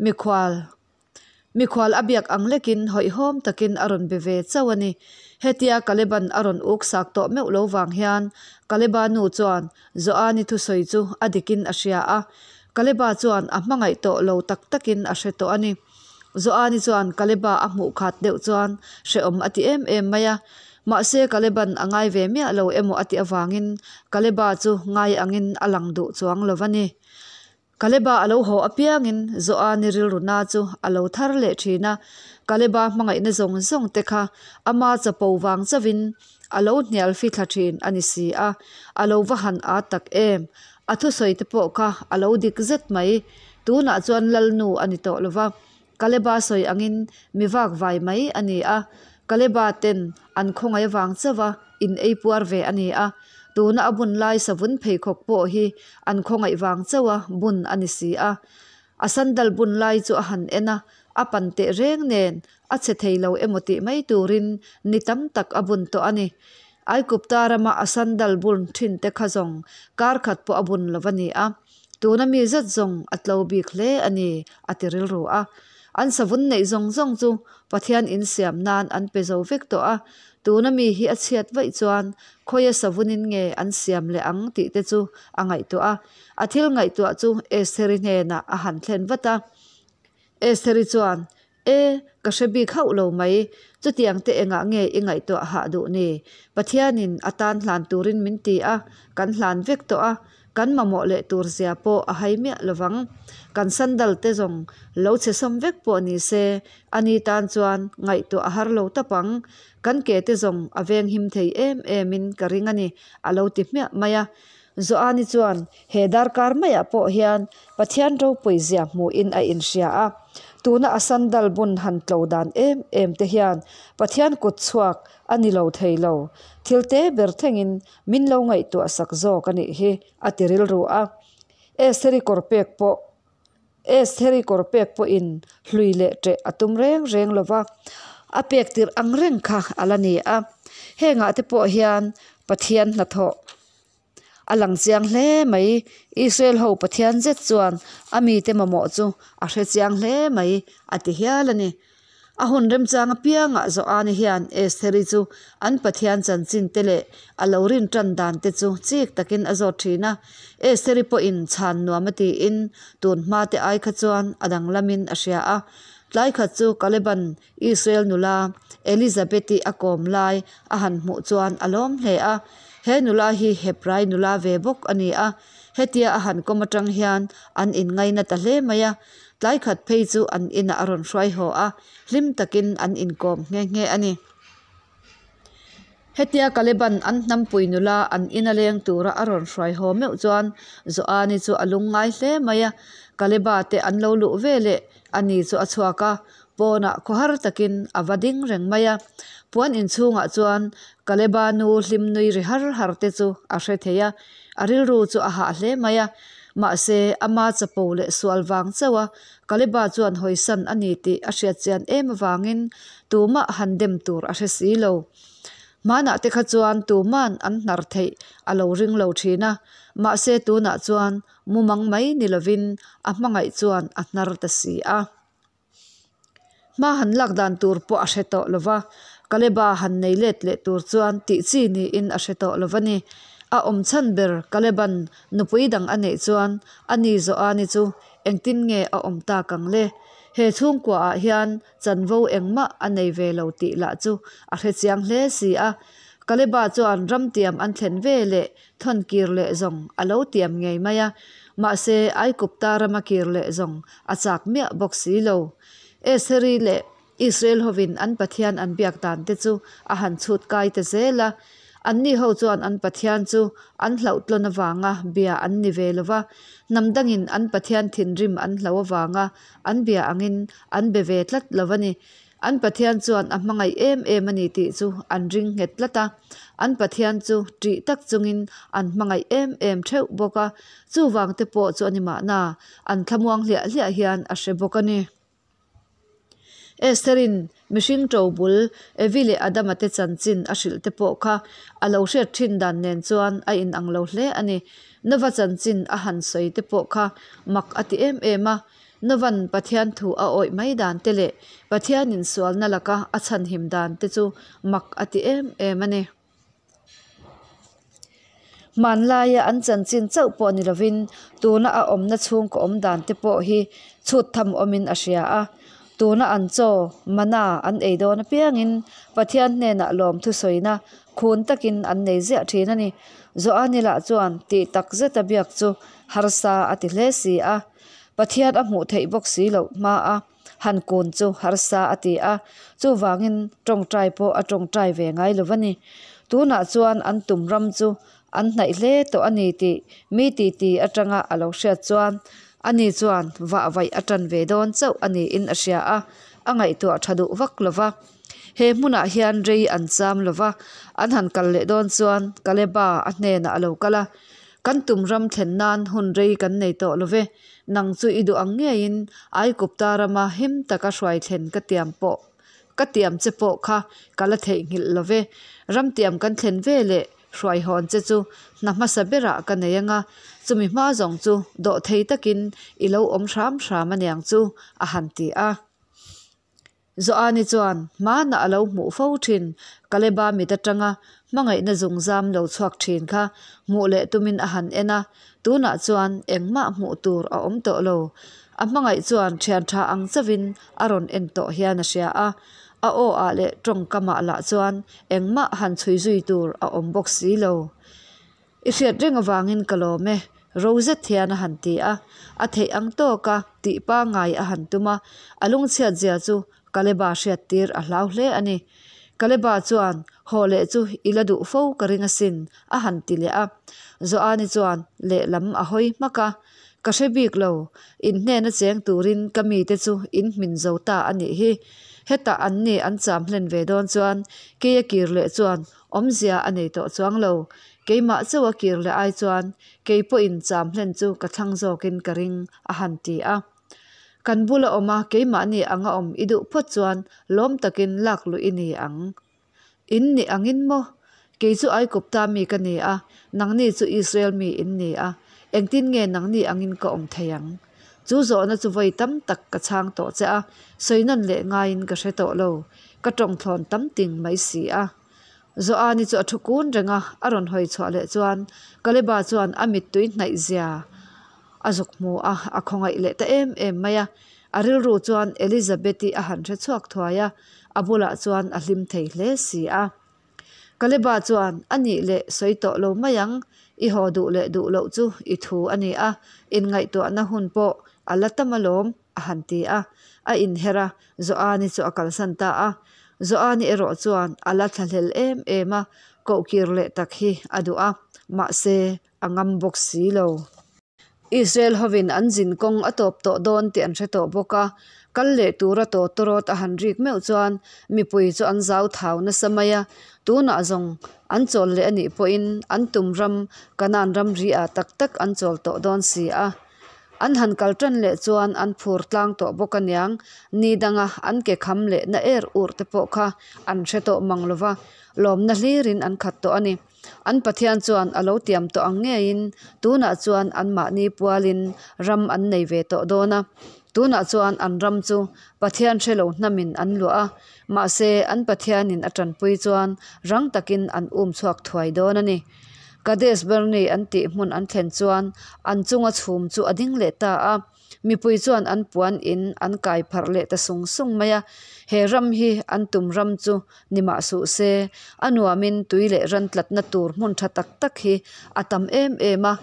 mikhual Mikhual a biak ang lekin hawihhawm takin a rawn be ve chauh a ni. Hetia Kaleban a rawn uk sak tawh meuh lo vang hian Kaleba nu chuan Joani thusawi chu a dikin a hria a, Kaleba chuan a hmangaih tawh lo tak takin a hre tawh a ni. Joani chuan Kaleba a hmuh khat deuh chuan hrehawm a ti em em mai a. Mahse Kaleban a ngai ve miah lo emaw a tih avangin Kaleba chu ngai angin a lang duh chuang lo va ni. Kaleba a lo haw apiangin Joani rilruna chu a lo thar leh thin a, Kaleba hmangaihna zawng zawng te kha ama chapo vang chauhin a lo hnial fithla thin a ni si a, a lo va han ât tak em? A thusawi te pawh kha a lo dik zet mai. Tunah chuan Lalnu a ni tawh lo va, Kaleba sawi angin mi vak vai mai a ni a, Kaleba ten an khawngaih vang chauha in ei puar ve a ni a, tuna a bun lai savun pheikhawk pawh hi an khawngaih vang chauha bun a ni si a. A sandal bun lai chu a han en a, a pan teh reng nen a chhe thei lo emaw tih mai turin ni tam tak a bun tawh a ni. Aikupta rama a sandal bun thin te kha zawng kar khat pawh a bun lo va ni a. Tuna mi zet zawng a tlo bik hle a ni, a ti rilru a. An savun neih zawng zawng chu Pathian insiam nan an pe zo vek tawh a, tuna mi hi a chhiat vaih chuan khawia savunin nge an siam leh ang tih te chu a ngaihtuah a. A thil ngaihtuah chu Estheri hnenah a han thlen vat a. Estheri chuan, E, ka hre bik hauh lo mai. Chutiang te engah nge i ngaihtuah hah duh ni? Pathianin a tan hlan turin min ti a, kan hlan vek tawh a, kan mamawh leh tur zia pawh a hai miah lovang. Kan sandal te zawng lo chhe sawm vek pawh ni se, ani tan chuan ngaihtuah a har lo tap ang. Kan ke te zawng a venghim thei em emin ka ring a ni, a lo ti hmiah mai a. Joani chuan he darkar maiah pawh hian Pathian ropui zia hmuhin a inhria a, tuna a sandal bun han tlo dan em em te hian Pathian kut chhuak a ni lo thei lo, thil te ber thlengin min lo ngaihtuah sak zawk a nih hi a ti rilru a. Estheri kawr pek pawh Estheri kawr pek pawhin hlui leh ṭeh a tum reng reng lo va, a pek tirh ang reng kha a la ni a. Hengah te pawh hian Pathian hnathawh a lang chiang hle mai. Israel ho Pathian zet chuan a mite mamawh chu a hre chiang hle mai a ti hial a ni. A hun remchang apiangah Joani hian Estheri chu an Pathian chanchin te leh a lo rin tan dan te chu chik takin a zawt thin a. Estheri pawhin chhan nuam a tiin tun hma te ai kha chuan a danglamin a hria a. Tlai khat chu Kaleban Israel nula Elizabeth-i a kawm lai a han hmuh chuan a lawm hle a. He nula hi Hebrai nula ve bawk a ni a. Hetia a han kawm atang hian an inngaina ta hle mai a. Tlai khat phei chu an inah a rawn hruai haw a, hlim takin an inkawm nghe nghe a ni. Hetia Kaleban an hnampui nula an ina leng tura a rawn hruai haw meuh chuan Joani chu a lungngai hle mai a. Kaleba te an lo luh veleh ani chu a chhuak a, pawnah khawhar takin a va ding reng mai a. Puan inchhungah chuan Kaleba nu hlim nui ri har har te chu a hre thei a, a rilru chu a hah hle mai a. Mahse, ama chapo leh sual vang chauh a Kaleba chuan hawisan a ni tih a hriat chian em avangin tumah han dem tur a hre si lo. Hmanah te kha chuan tuman an hnar theih a lo ring lo thin a, mahse tunah chuan mumang mai ni lovin a hmangaih chuan a hnar ta si a. Hma han lak dan tur pawh a hre tawh lo va, Kaleba han nei let leh tur chuan tih chi niin a hre tawh lo va ni. A awm chhan ber Kaleban nupui dang a neih chuan a ni Joani chu engtin nge a awm tak ang le? He chhungkuaah hian chanvo engmah a nei ve lo tih lah chu a hre chiang hle si a. Kaleba chuan ramtiam an thlen ve leh thawn kir leh zawng a lo tiam ngei mai a, mahse Aikupta rama kir leh zawng a chak miah bawk si lo. Eseri leh Israel hovin an Pathian an biak dan te chu a han chhut kai ta zel a. Anni ho chuan an Pathian chu an hlauhtlawn avanga bia an ni ve lo va, hnam dangin an Pathian thinrim an hlo avanga an bia angin an be ve tlat lo a ni. An Pathian chuan a hmangaih em em a ni tih chu an ring nghet tlat a. An Pathian chu ṭih tak chungin an hmangaih em em theuh bawk a, chuvang te pawh chu a ni mahna, an thlamuang hliah hliah hian a hre bawk a ni. Estherin mihring ṭo bul Evi leh Adama te chanchin a hrilh te pawh kha a lo hriat ṭhin dan nen chuan a inang lo hle a ni. Nova chanchin a han sawi te pawh kha mak a ti em em a. Novan Pathian thu a awih mai dan te leh Pathianin sualna laka a chhanhim dan te chu mak a ti em em a ni. Hmanlaia an chanchin chauh pawh ni lovin tuna a awmna chhungkaw awm dan te pawh hi chhut tham awmin a hria a. Tuna an chaw, mana, an ei dawn apiangin Pathian hnenah lawmthu sawina khun takin an nei ziah thin a ni. Joani lah chuan tih tak zeta biak chu harsa a ti hle si a. Pathian a hmuh theih bawk si loh hma a. Han kun chu harsa a ti a, chuvangin tawngtai pawh a tawngtai ve ngai lo va ni. Tunah chuan an tum ram chu an hnaih hle tawh a ni tih mi titi atanga a lo hriat chuan ani chuan vah vaih a tan ve dawn chauh a niin a hria a, a ngaihtuah tha duh vak lo va. He hmunah hian rei an cham lo va, an han kal leh dawn chuan Kaleba a hnenah a lo kal a, Kan tum ram thlen nan hun rei kan nei tawh lo ve. Nang chu i duh ang ngeiin Aikupta rama him taka hruai thlen ka tiam pawh ka tiam che pawh kha ka la theihnghilh lo ve. Ramtiam kan thlen ve leh hruai hawn che chu hna hmasa berah ka nei anga, chumi hma zawng chu dawhthei takin i lo awm hram hram aniang chu, a han ti a. Joani chuan hmanah a lo hmuh fo thin Kaleba mit atanga hmangaihna zungzam lo chhuak thin kha hmuh leh tumin a han en a, tunah chuan engmah hmuh tur a awm tawh lo. A hmangaih chuan thian tha ang chauhin a rawn en tawh hian a hria a, a aw ah leh tawngkamah lah chuan engmah han chhui zui tur a awm bawk si lo. I hriat reng avangin ka lawm e, ro zet hian a han ti a. A theih ang tawka tih pangngai a han tum a, a lungchhiat zia chu Kaleba hriat tir a hlau hle a ni. Kaleba chuan, Haw leh chu i la duh fo ka ring asin, a han ti leh a. Joani chuan lehlam a hawi hmak a, Ka hre bik lo, in hnena cheng turin ka mite chu in hmin zo ta a nih hi. Hetah an ni an cham hlen ve dawn chuan keia kir leh chuan Awmzia a nei tawh chuang lo. Keimah chauh a kir leh ai chuan kei pawhin cham hlen chu ka thlang zawkin ka ring, a han ti a. Kan bula awm a keimahni anga awm i duh phawt chuan lawm takin lak luh i ni ang. In nih angin maw? Kei chu Aikupta mi ka ni a, nangni chu Israel mi in ni a, engtin nge nangni angin ka awm thei ang? Chu zawhna chu vawi tam tak ka chhang tawh che a, sawi nawn leh ngaiin ka hre tawh lo. Ka tawngthlawn tam ting mai si a. Joani chu a thu kun reng a, a rawn hawi chhuah leh chuan Kaleba chuan a mittui hnaih zia a zuk hmu a, a khawngaih leh ta em em mai a. A rilru chuan Elizabeth-i a han hre chhuak thuai a, a bulah chuan a hlim thei hle si a. Kaleba chuan, A nih leh sawi tawh lo mai ang, i haw duh leh duh loh chu i thu a ni a, inngaihtuahna hun pawh a la tam alawm, a han ti a. A inher a, Joani chu a kalsan ta a. Joani erawh chuan a la thlahlel em em a, koh kir leh tak hi a duh a, mahse a ngam bawk si lo. Israel hovin an zin kawng a tawp tawh dawn tih an hre tawh bawk a, kal leh tura tawtawrawt a han rik meuh chuan mipui chu an zau thau nasa mai a, tunah zawng an chawl leh a nih pawhin an tum ram Kanaan ramri ah tak tak an chawl tawh dawn si a. An han kal tan leh chuan an phur tlang tawh bawk aniang, ni danga an ke kham leh na er ur te pawh kha an hre tawh mang lova, lawmna hlirin an khat tawh a ni. An Pathian chuan a lo tiam tawh ang ngeiin tunah chuan anmahni pualin ram an nei ve tawh dawn a. Tunah chuan an ram chu Pathian hre lo hnamin an luah a, mahse an Pathianin a tanpui chuan rang takin an um chhuak thuai dawn a ni. Kadesh Barnea an tih hmun an thlen chuan an chunga chhum chu a ding leh ta a. Mipui chuan an puan in an kai pharh leh ta sung sung mai a, he ram hi an tum ram chu ni mah suh se, a nuamin tui leh ran tlatna tur hmun tha tak tak hi a tam em em a.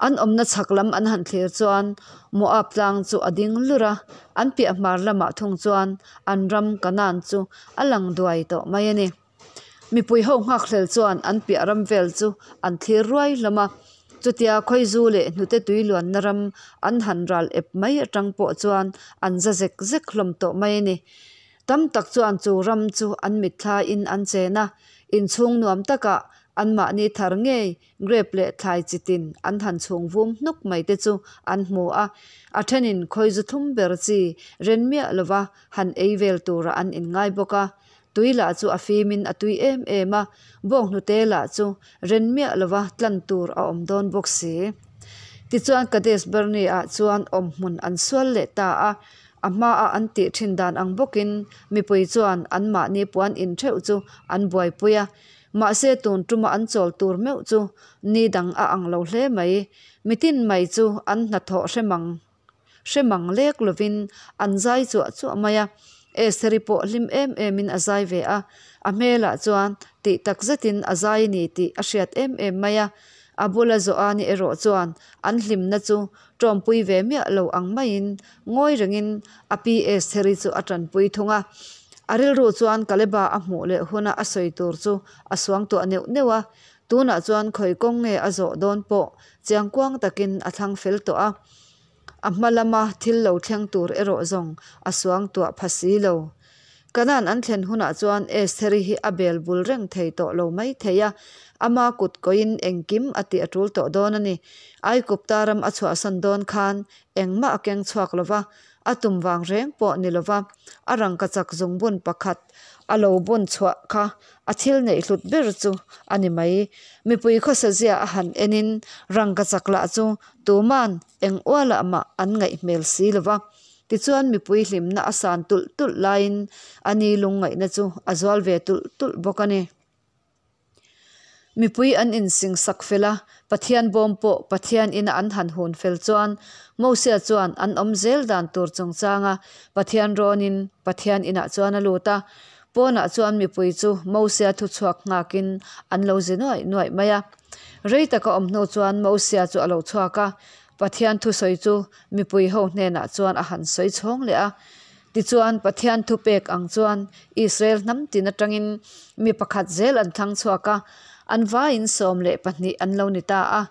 An awmna chhak lam an han thlir chuan Moab tlang chu a ding lur a, an piah hmar lamah thung chuan an ram Kanaan chu a lang duai tawh mai a ni. Mipui ho nghakhlel chuan an piah ram vel chu an thlir ruai hlawm a, chutia khawizu leh hnute tui luanna ram an han ral ep mai atang pawh chuan an za zek zek hlawm tawh mai a ni. Tam tak chuan chu ram chu an mitthlaiin an chen a, inchhung nuam takah anmahni thar ngei Grape leh thlai chi tin an han chhung vum hnuk mai te chu an hmu a, a thenin khawizu thum ber chi ren miah lova han ei vel turah an inngai bawk a. Tui lah chu a fimin a tui em em a, bawnghnute lah chu ren miah lova tlan tur a awm dawn bawk si. Tichuan Kadesh Barnea-ah chuan awmhmun an sual leh ta a, a hmaa an tih thin dan ang bawkin mipui chuan anmahni puan in theuh chu an buaipui a, mahse tun tuma an chawl tur meuh chu ni dang a ang lo hle mai. Mitin mai chu an hnathawh hre mang. Hre mang lek lovin an zai chuah chuah mai a, Estheri pawh hlim em emin a zai ve a, a hmelah chuan tih tak zetin a zai a ni tih a hriat em em mai a, a bula Joani erawh chuan an hlimna chu tawmpui ve miah lo ang maiin ngawi rengin a pi Estheri chu a tanpui thung a. A rilru chuan Kaleba a hmuh leh huna a sawi tur chu a suangtuah neuh neuh a, tunah chuan khawi kawng nge a zawh dawn pawh chiangkuang takin a thlang fel tawh a. A hma lama thil lo thleng tur erawh zawng a suangtuah pha si lo. Kanaan an thlen hunah chuan Estheri hi a bel bul reng thei tawh lo mai thei a, ama kut kawiin engkim a tih a tul tawh dawn a ni. Aikupta ram a chhuahsan dawn khan engmah a keng chhuak lo va, a tum vang reng pawh ni lo va, a rangkachak zungbun pakhat a lo bun chhuah kha A thil neih hlut ber chu a ni mai. Mipui khawsa zia a han enin rangkachak lah chu tuman eng ualah mah an ngaih hmel si lo va. Tichuan mipui hlimna a san tulh tulh laiin a ni lungngaihna chu a zual ve tulh tulh bawk a ni. Mipui an insingsak fel a, Pathian bawm pawh Pathian ina an han hun fel chuan Mosia chuan an awm zel dan tur chungchanga Pathian rawnin Pathian inah chuan a lut a. Pawnah chuan mipui chu Mosia thuchhuak nghakin an lo zi nuaih nuaih mai a. Rei taka awm hnu chuan Mosia chu a lo chhuak a, Pathian thusawi chu mipui ho hnenah chuan a han sawi chhawng leh a. Tichuan Pathian thupek ang chuan Israel hnam tin atangin mi pakhat zel an thlang chhuak a, an vaiin 12 an lo ni ta a.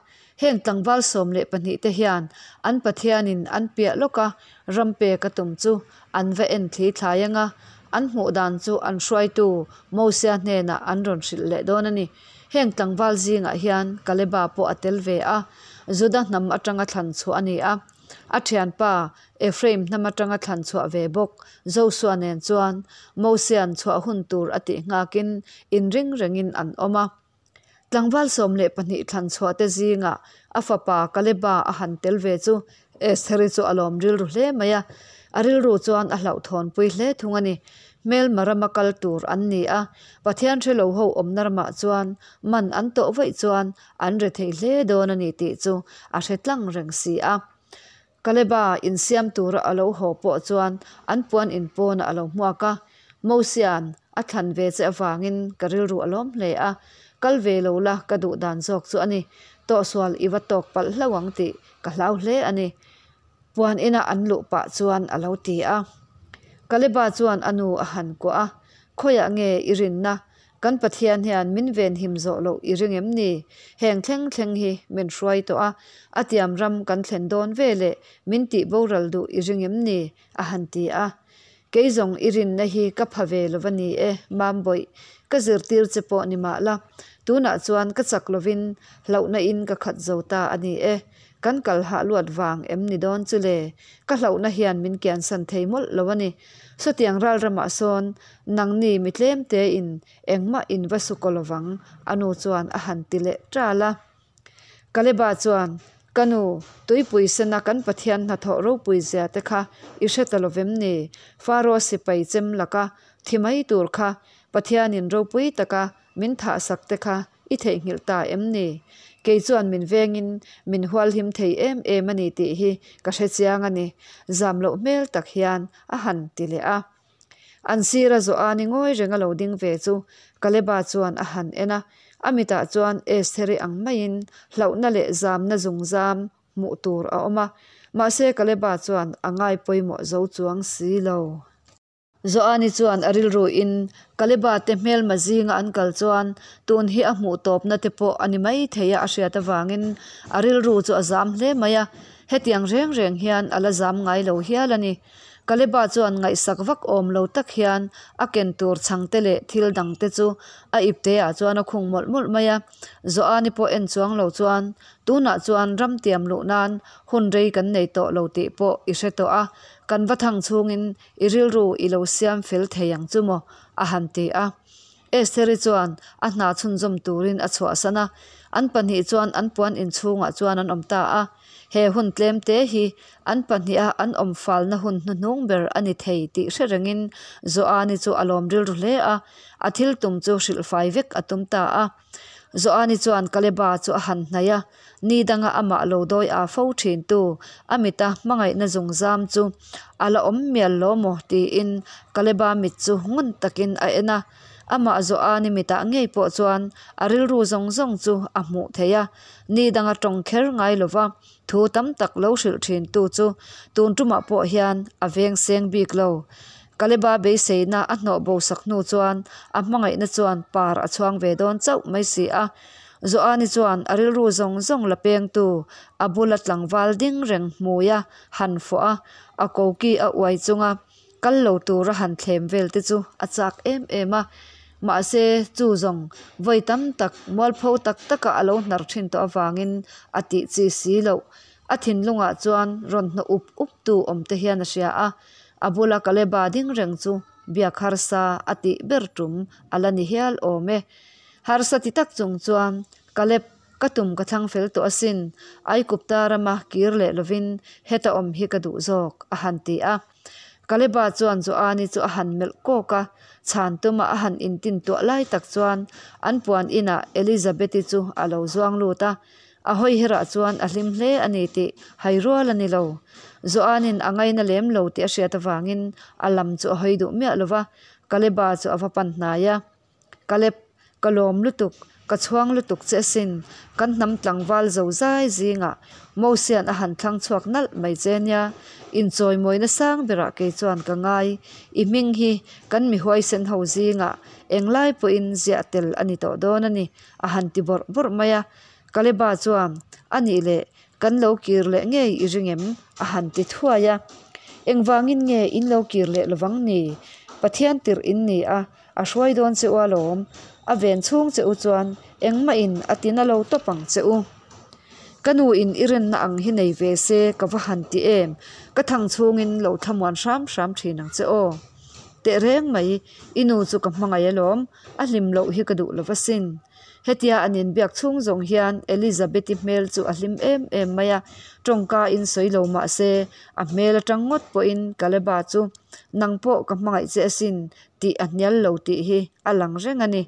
Heng tlangval 12 te hian an Pathianin an piah lawka ram pek a tum chu an va en thli thlai ang a, an hmuh dan chu an hruaitu Mosia hnenah an rawn hrilh leh dawn a ni. Heng tlangval zingah hian Kaleba pawh a tel ve a, Juda hnam atanga thlan chhuah a ni a. A thianpa Ephraim hnam atanga thlan chhuah ve bawk Josua nen chuan Mosia'n chhuah hun tur a tih nghakin inring rengin an awm a. Tlangval 12 thlan chhuahte zingah a fapa Kaleba a han tel ve chu Estheri chu a lawm rilru hle mai a, a rilru chuan a hlauhthawnpui hle thung a ni. Hmelma rama kal tur an ni a, Pathian hrelo ho awmna ramah chuan man an tawh vaih chuan an rethei hle dawn a ni tih chu a hre tlang reng si a. Kaleba insiam tura a lo haw pawh chuan an puan in pawnah a lo hmuak a, Mosia'n a thlan ve che avangin ka rilru a lawm hle a, kal ve lo la ka duh dan zawk chu a ni, tawhsual i va tawk palh hlauh ang tih ka hlau hle a ni, puan ina an luh pah chuan a lo ti a. Kaleba chuan a nu a han kuah a, Khawiah nge i rinna? Kan Pathian hian min venhim zawh loh i ring em ni? Heng thleng thleng hi min hruai tawh a, a tiam ram kan thlen dawn veleh min tih boral duh i ring em ni? a han ti a. Kei zawng i rinna hi ka pha ve lo va ni e, Mambawih, ka zirtir che pawh ni mah la, tunah chuan ka chak lovin hlauhna in ka khat zo ta a ni e. Kan kal hah luat vang em ni dawn chu le? Ka hlauhna hian min kiansan thei mawlh lo a ni. Sawtiang ral ramah sawn nangni mi tlem tein engmah in va su kaw lovang, a nu chuan a han ti leh ṭal a. Kaleba chuan, Ka nu, tuipui sena kan Pathian hnathawh ropui zia te kha i hre ta lovem ni? Faro sipai chem laka thi mai tur kha Pathianin ropui taka min thahsak te kha I theihnghilh ta em ni? Kei chuan min vengin min hualhim thei em em a ni tih hi ka hre chiang a ni, zam loh hmel tak hian a han ti leh a. An sira Joani ngawi reng a lo ding ve chu Kaleba chuan a han en a, a mitah chuan Estheri ang maiin hlauhna leh zamna zungzam hmuh tur a awm a, mahse Kaleba chuan a ngai pawimawh zo chuang si lo. Joani chuan a rilruin Kaleba te hmelma zinga an kal chuan tun hi a hmuh tawpna te pawh a ni mai thei a a hriat avangin a rilru chu a zam hle mai a, hetiang reng reng hian a la zam ngai lo hial a ni. Kaleba chuan ngaihsak vak awm lo tak hian a ken tur chhangte leh thil dangte chu a ipteah chuan a khung mawlh mawlh mai a. Joani pawh en chuang lo chuan tunah chuan ram tiam luh nan hun rei kan nei tawh lo tih pawh i hre tawh a, kan va thang chhungin I rilru i lo siam fel thei ang chu maw? a han ti a. Estheri chuan a hna chhunzawm turin a chhuahsan a, an pahnih chuan an puan inchhungah chuan an awm ta a. He hun tlem te hi an pahniha an awm falna hun hnuhnung ber a ni thei tih hre rengin Joani chu a lawm rilru hle a, a thil tum chu hrilhfai vek a tum ta a. Joani chuan Kaleba chu a han hnaih a, ni danga amah lo dawi a fo thintu a mita hmangaihna zungzam chu a la awm mial lo maw tiin Kaleba mit chu ngun takin a en a. Amah Joani mitah ngei pawh chuan a rilru zawng zawng chu a hmuh theih a, ni danga tawng kher ngai lova thu tam tak lo hrilh thintu chu tun tumah pawh hian a veng seng bik lo. Kaleba beiseina a hnawh bo sak hnu chuan a hmangaihna chuan par a chhuang ve dawn chauh mai si a. Joani chuan a rilru zawng zawng la pengtu a bula tlangval ding reng hmui a han fawh a, a koki a uai chunga kal lo tura han thlem vel te chu a chak em em a. Mahse, chu zawng vawi tam tak mualpho tak taka a lo hnar thin tawh avangin a tih chi si loh. A thinlungah chuan rawn hnawh up up tu awm te hian a hria a, a bula Kaleba ding reng chu biak harsa a tih ber tum a la ni hial awm e. Harsa ti tak chung chuan, Kaleb, ka tum ka thlang fel tawh asin, Aikupta rama kir leh lovin heta awm hi ka duh zawk, a han ti a. Kaleba chuan Joani chu a han melh kawk a, chhan tuma a han intin tuah lai tak chuan an puan inah Elizabeth-i chu a lo zuang lut a, A hawi herah chuan a hlim hle a ni tih hai rual a ni lo. Joanin a ngaina lem lo tih a hriat avangin a lam chu a hawi duh miah lo va, Kaleba chu a va pan hnai a. Kaleb, ka lawm lutuk, ka chhuang lutuk che asin, kan hnam tlangval zo zai zingah Mosia'n a han thlang chhuak nalh mai che nia, inchawimawina sang berah kei chuan ka ngai, i hming hi kan mi huaisen ho zingah englai pawhin ziah tel a ni tawh dawn a ni, a han ti bawrh bawrh mai a. Kaleba chuan, A nih leh, kan lo kir leh ngei i ring em? a han ti thuai a. Engvangin nge in lo kir leh lovang ni? Pathian tirh in ni a, a hruai dawn che u alawm. A ven chhung che u chuan engmahin a tina lo tawp ang che u. Ka nu in i rinna ang hi nei ve se ka va han ti em? Ka thang chhungin lo thlamuan hram hram thin ang che aw. Tehreng mai, i nu chu ka hmangaih alawm, a hlim loh hi ka duh lo va sin. Hetia an inbiak chhung zawng hian Elizabeth-i hmel chu a hlim em em mai a, tawngka in sawi lo mah se a hmel atang ngawt pawhin Kaleba chu nang pawh ka hmangaih che asin tih a hnial lo tih hi a lang reng a ni.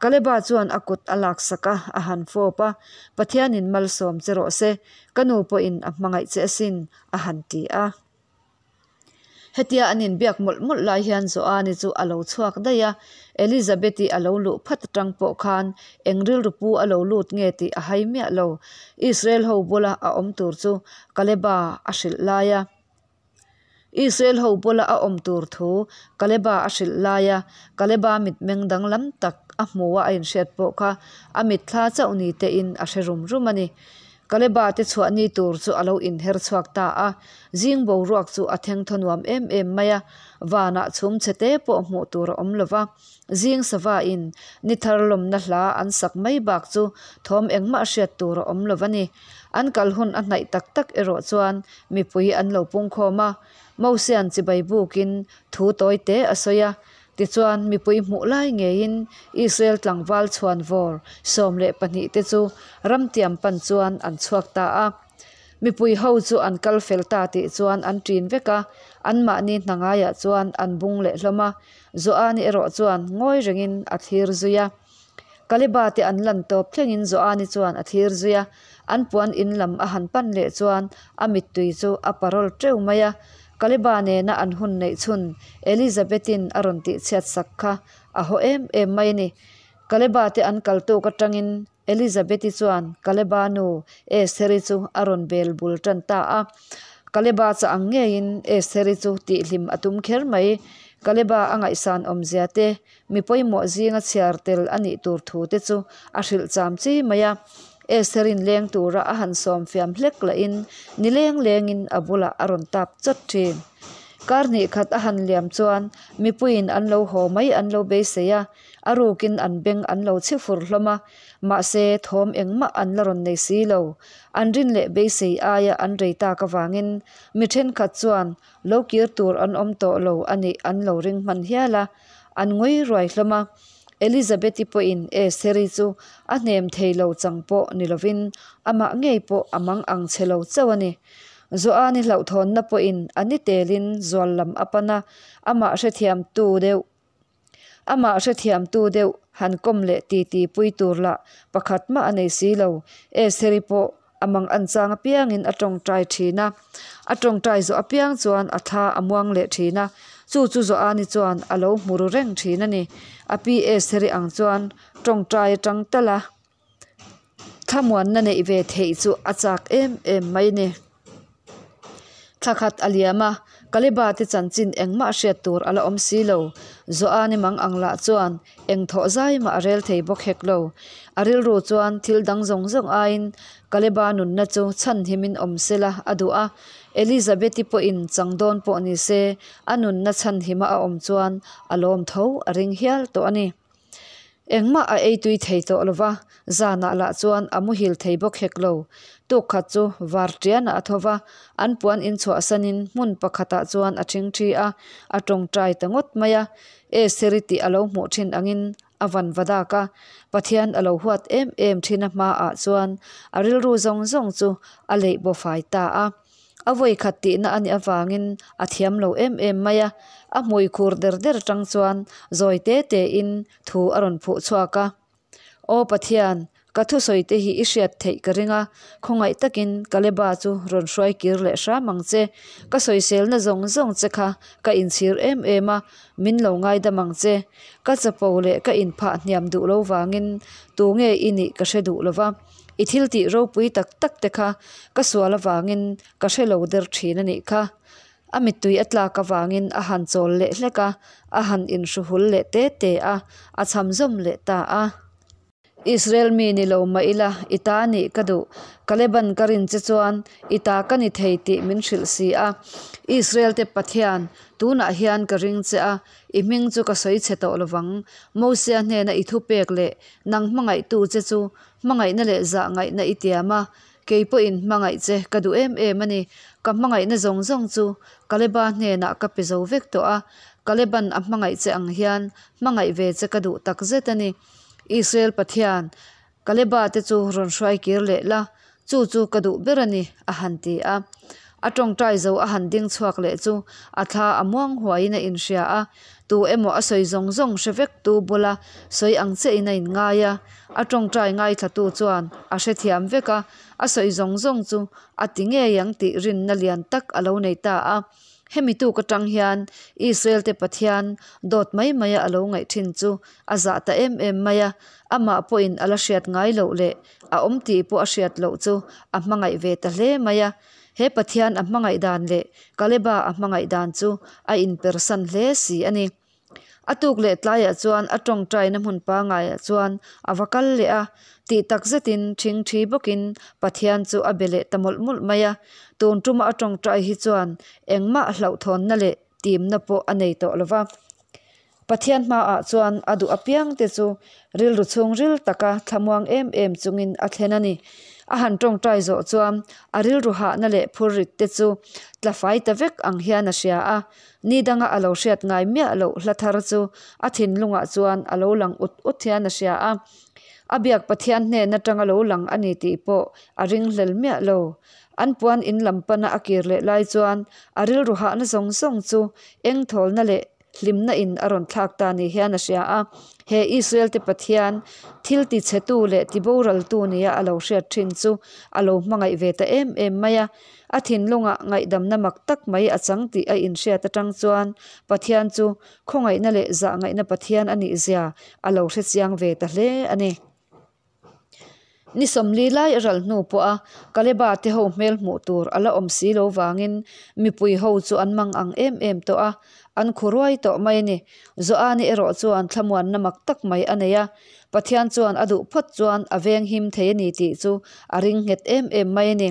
Kaleba chuan a kut a laksak a, a han fawp a, Pathianin malsawm che rawh se, ka nu pawhin a hmangaih che asin a han ti a. Hetia an inbiak mawlh mawlh lai hian Joani chu a lo chhuak daih a, Elizabeth-i a lo luh phat atang pawh khan eng rilru pu a lo lut nge tih a hai miah lo. Israel ho bula a awm tur chu Kaleba a hrilh lai a. Israel ho bula a awm tur thu Kaleba a hrilh laia Kaleba mitmeng danglam tak a hmuha a inhriat pawh kha a mitthla chauh ni tein a hre rum rum a ni. Kaleba te chhuah ni tur chu a lo inher chhuak ta a, zing boruak chu a thengthaw nuam em em mai a, vanah chhum chhe te pawh hmuh tur a awm lova, zing sava in ni thar lawmna hla an sak mai bak chu thawm engmah hriat tur a awm lova ni. An kal hun a hnaih tak tak erawh chuan mipui an lo pungkhawm a, Mosia'n chibai bukin thu tawi te a sawi a, Tichuan, mipui hmuh lai ngeiin Israel tlangval chhuan vawr 12 te chu ramtiam pan chuan an chhuak ta a. Mipui ho chu an kal fel ta tih chuan an ṭin vek a, anmahni hna ngaiah chuan an bung leh hlawm a. Joani erawh chuan ngawi rengin a thlir zui a. Kaleba te an lan tawp thlengin Joani chuan a thlir zui a, an puan in lam a han pan leh chuan a mittui chu a parawl teuh mai a. Kaleba nena an hun neih chhun Elizabeth-in a rawn tihchhiat sak kha a haw em em mai a ni. Kaleba te an kal tuk atangin Elizabeth-i chuan Kaleba nu Estheri chu a rawn bel bul tan ta a. Kaleba chah ang ngeiin Estheri chu tihhlim a tum kher mai. Kaleba a ngaihsan awmzia te Mi pawimawh zinga chhiar tel a nih tur thu te chu a hrilh cham chi mai a. Estherin leng tura a han sawm fiam hlek lahin ni leng lengin a bulah a rawn tap chawt thin. Kar hnih khat a han liam chuan mipuiin an lo haw mai an lo beisei a, a rukin an beng an lo chhi fur hlawm a, mahse thawm engmah an la rawn nei si lo. An rin leh beisei aia an rei tak avangin mi thenkhat chuan lo kir tur an awm tawh lo a nih an lo ring hman hial a. An ngui ruai hlawm a, Elizabeth-i pawhin Estheri chu a hnem thei lo chang pawh ni lovin amah ngei pawh a mang ang che lo chauh a ni. Joani hlauhthawnna pawhin a ni telin zual lam a pan a, amah hrethiamtu deuh amah hrethiamtu deuh han kawm leh titi pui tur lah pakhat mah a nei si lo. Estheri pawh A mang an chang apiangin a tawngtai thin a, a tawngtai zawh apiang chuan a thla a muang leh thin a, chu chu Joani chuan a lo hmu ru reng thin a ni. A pi Estheri ang chuan tawngtai atang tal a, thlamuanna neih ve theih chu a chak em em mai a ni. Thla khat a liam a, Kaleba te chanchin engmah hriat tur a la awm si lo. Joani mang ang lah chuan eng thawh zai mah a rel thei bawk hek lo. A rilru chuan thil dang zawng zawng aiin Kaleba nunna chu chhanhimin awm se la a duh a. Elizabeth-i pawhin chang dawn pawh ni se, a nunna chhanhima a awm chuan a lawm tho a ring hial tawh a ni. Engmah a ei tui thei tawh lo va, zanah lah chuan a muhil thei bawk hek lo. Tuk khat chu var tianah a tho va, an puan inchhuahsanin hmun pakhatah chuan a ṭhingṭhi a, a tawngtai ta ngawt mai a. Estheri tih a lo hmuh ṭhin angin a van va dak a, Pathian a lo huat em em ṭhin a hmaah chuan a rilru zawng zawng chu a leih baw fai ta a. A vawi khat tihna a nih avangin a thiam lo em em mai a, a hmui khur der der atang chuan zawi te tein thu a rawn phuh chhuak a. Aw Pathian, ka thusawi te hi i hriat theih ka ring a, khawngaih takin Kaleba chu rawn hruai kir leh hram ang che. Ka sawiselna zawng zawng che kha ka inchhir em em a, min lo ngaidam ang che. Ka chapo leh ka inphah hniam duh lo vangin tunge i nih ka hre duh lo va. I thil tih ropui tak tak te kha ka sual avangin ka hre lo der thin a nih kha. A mittui a tlak avangin a han chawl leh hlek a, a han inhruhul leh te te a, a cham zawm leh ta a. Israel mi ni lo mah ila, i ta nih ka duh. Kaleban ka rin che chuan i ta ka ni thei tih min hrilh si a. Israel te Pathian, tunah hian ka ring che a, i hming chu ka sawi chhe tawh lovang. Mosia hnena i thupek leh nang hmangaihtu che chu Hmangaihna leh zah ngaihna i tiam a, kei pawhin hmangaih che ka duh em em a ni. Ka hmangaihna zawng zawng chu Kaleba hnenah ka pe zo vek tawh a, Kaleban a hmangaih che ang hian hmangaih ve che ka duh tak zet a ni. Israel Pathian, Kaleba te chu rawn hruai kir leh la, chu chu ka duh ber a ni, a han ti a. A tawngtai zo a han ding chhuak leh chu a thla a muang huaiin a inhria a, tu emaw a sawi zawng zawng hre vek tu bula sawi ang chiahin a inngai a. A tawngtai ngaithlatu chuan a hrethiam vek a, a sawi zawng zawng chu a ti ngei ang tih rinna lian tak a lo nei ta a. Hemi tuk atang hian Israel te Pathian dawt mai maia a lo ngaih thin chu a zah ta em em mai a, amah pawhin a la hriat ngai loh leh a awm tih pawh a hriat loh chu a hmangaih ve ta hle mai a. He Pathian a hmangaih dan leh Kaleba a hmangaih dan chu a inpersan hle si a ni. A tuk leh tlaiah chuan a tawngtaina hmun pangaiah chuan a va kal leh a, tih tak zetin thingthi bawkin Pathian chu a be leh ta mawlh mawlh mai a. Tun tuma a tawngtai hi chuan engmah hlauhthawnna leh timna pawh a nei tawh lo va. Pathian hmaah chuan a duh apiangte chu rilru chhungril taka thlamuang em em chungin a thlen a ni. A han tawngtai zawh chuan a rilru hahna leh phurrit te chu tla fai ta vek ang hian a hria a. Ni danga a lo hriat ngai miah loh hla thar chu a thinlungah chuan a lo lang ut ut hian a hria a. A biak Pathian hnen atanga lo lang a ni tih pawh a ringhlel miah lo. An puan in lam pana a kir leh lai chuan a rilru hahna zawng zawng chu eng thawlna leh hlimna in a rawn thlak ta ni hian a hria a. He Israel te Pathian thil ti chhetu leh ti boraltu nia a lo hriat thin chu a lo hmangaih ve ta em em mai a. A thinlungah ngaihdamna mak tak mai a chang tih a inhriat atang chuan Pathian chu khawngaihna leh zahngaihna Pathian a nih zia a lo hre chiang ve ta hle a ni. Ni sawmli lai a ral hnu pawha Kaleba te ho hmel hmuh tur a la awm si lo vangin mipui ho chu an mang ang em em tawh a, an khu ruai tawh mai a ni. Joani erawh chuan thlamuanna mak tak mai a nei a, Pathian chuan a duh phawt chuan a veng him thei a ni tih chu a ring nghet em em mai a ni.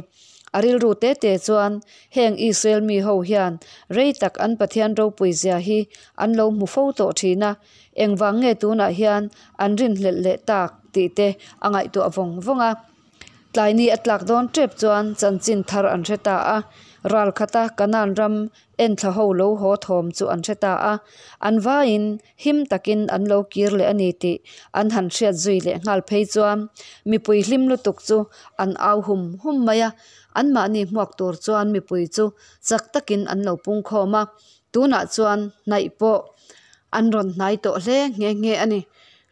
A rilru te te chuan heng Israel mi ho hian rei tak an Pathian ropui zia hi an lo hmu fo tawh thin a, Engvang nge tunah hian an rinhlelh leh tak tih te a ngaihtuah vawng vawng a. Tlaini a tlak dawn tep chuan chanchin thar an hre ta a, ral khata Kanaan ram enthla ho lo haw thawm chu an hre ta a, an vaiin him takin an lo kir leh a ni tih an han hriat zui leh nghal phei chuan mipui hlim lutuk chu an au hum hum mai a, anmahni hmuak tur chuan mipui chu chak takin an lo pungkhawm a. Tunah chuan hnaih pawh an rawn hnai tawh hle nghe nghe a ni.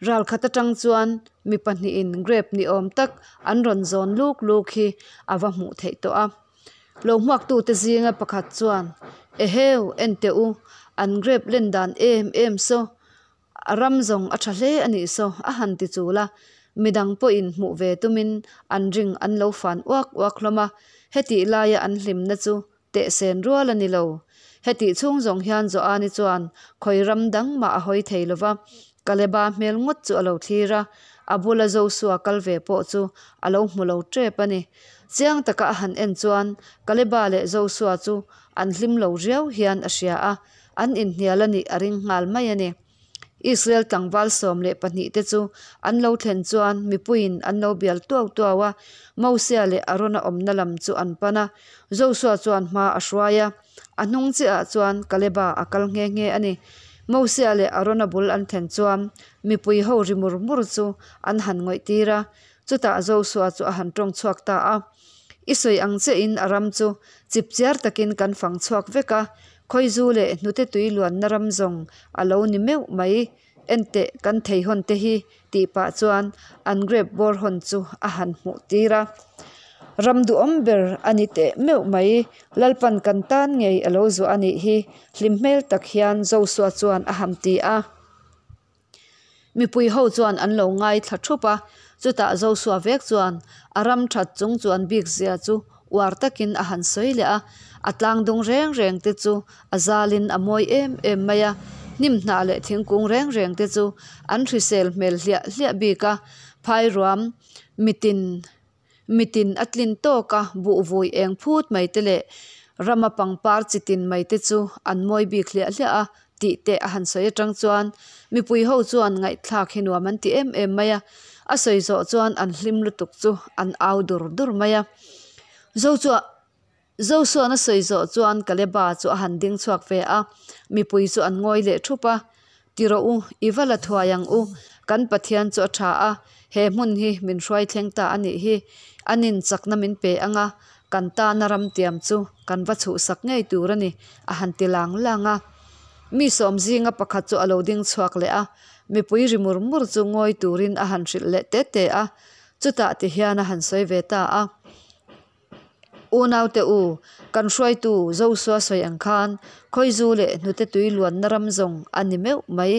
Ral khat atang chuan mi pahnihin grape ni awm tak an rawn zawn luk luk hi a va hmuh theih tawh a. Lo hmuaktute zinga pakhat chuan, Eheu, en teh u, an grape len dan em em saw. A ram zawng a tha hle a nih saw a han ti chul a, midang pawhin hmuh ve tumin an ring an lo fan uak uak hlawm a, hetih laia an hlimna chu tehsen rual a ni lo. Hetih chhung zawng hian Joani chuan khawi ram dang mah a hawi thei lo va, Kaleba hmel ngawt chu a lo thlir a, a bula Josua kal ve pawh chu a lo hmu lo tep a ni. Chiang taka a han en chuan Kaleba leh Josua chu an hlim lo riau hian a hria a, An inhnial a nih a ring nghal mai a ni. Israel tlangval 12 te chu an lo thlen chuan mipuiin an lo bial tuau tuau a, Mosia leh Arona awmna lam chu an pan a. Josua chuan hma a hruai a, a hnung chiahah chuan Kaleba a kal nghe nghe a ni. Mosia leh Arona bul an thlen chuan mipui ho ri mur mur chu an han ngawih tir a, chutah Josua chu a han tawng chhuak ta a. I sawi ang chiahin a ram chu chipchiar takin kan fang chhuak vek a, Khawizu leh hnute tui luanna ram zawng a lo ni meuh mai, enteh kan thei hawn te hi tih pah chuan an grape bawr hawn chu a han hmuh tir a. Ram duhawm ber a ni teh meuh mai, Lalpan kan tan ngei a lo zuah a nih hi hlim hmel tak hian Josua chuan a han ti a. Mipui ho chuan an lo ngaithla thup a, chutah Josua vek chuan a ram that chung chuan bik zia chu uar takin a han sawi leh a, a tlang dung reng reng te chu a zalin a mawi em em mai a, hnim hnah leh thingkung reng reng te chu an hrisel hmel hliah hliah bik a, phairuam mitin Mitin a tlin tawk a, buh vui eng phut mai te leh rama pangpar chi tin mai te chu an mawi bik hliah hliah a tih te a han sawi atang chuan mipui ho chuan ngaihthlak hi nuam an ti em em mai a, a sawi zawh chuan an hlim lutuk chu an au dur dur mai a. Zosuan a sawi zawh chuan Kaleba chu a han ding chhuak ve a, mipui chu an ngawi leh thup a. Ti rawh u, i va la thuai ang u, kan Pathian chu a tha a, he hmun hi min hruai thleng ta a nih hi, a nin chakna min pe ang a, kan tana ram tiam chu kan va chhuhsak ngei tur a ni, a han ti lang lang a. Mi sawm zinga pakhat chu a lo ding chhuak leh a, mipui ri mur mur chu ngawi turin a han hrilh leh te te a, chutah ti hian a han sawi ve ta a. Unaute u, kan hruaitu Josua sawi ang khan Khawizu leh hnute tui luanna ram zawng a ni meuh mai.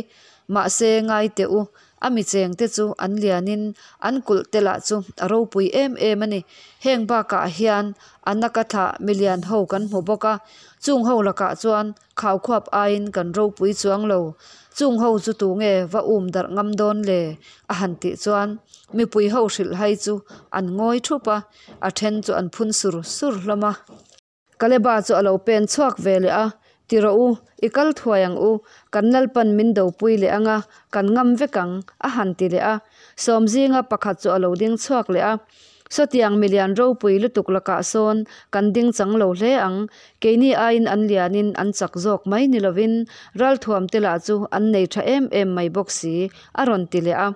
Mahse, ngai teh u, A mi chengte chu an lianin an kulh te lah chu a ropui em em a ni. Heng bakah hian Anaka thlah milian ho kan hmu bawk a, chung ho lakah chuan khaukhuap aiin kan ropui chuang lo. Chung ho chu tunge va um darh ngam dawn le? a han tih chuan mipui ho hrilh hai chu an ngawi thup a, a then chu an phun sur sur hlawm a. Kaleba chu a lo pen chhuak ve leh a, Ti rawh u, i kal thuai ang u, kan Lalpan min dopui leh ang a, kan ngam vek ang, a han ti leh a. Sawm zinga pakhat chu a lo ding chhuak leh a, Sawtiang milian ropui lutuk lakah sawn kan ding chang lo hle ang, keini aiin an lianin an chak zawk mai ni lovin ralthuam te lah chu an nei tha em em mai bawk si, a rawn ti leh a.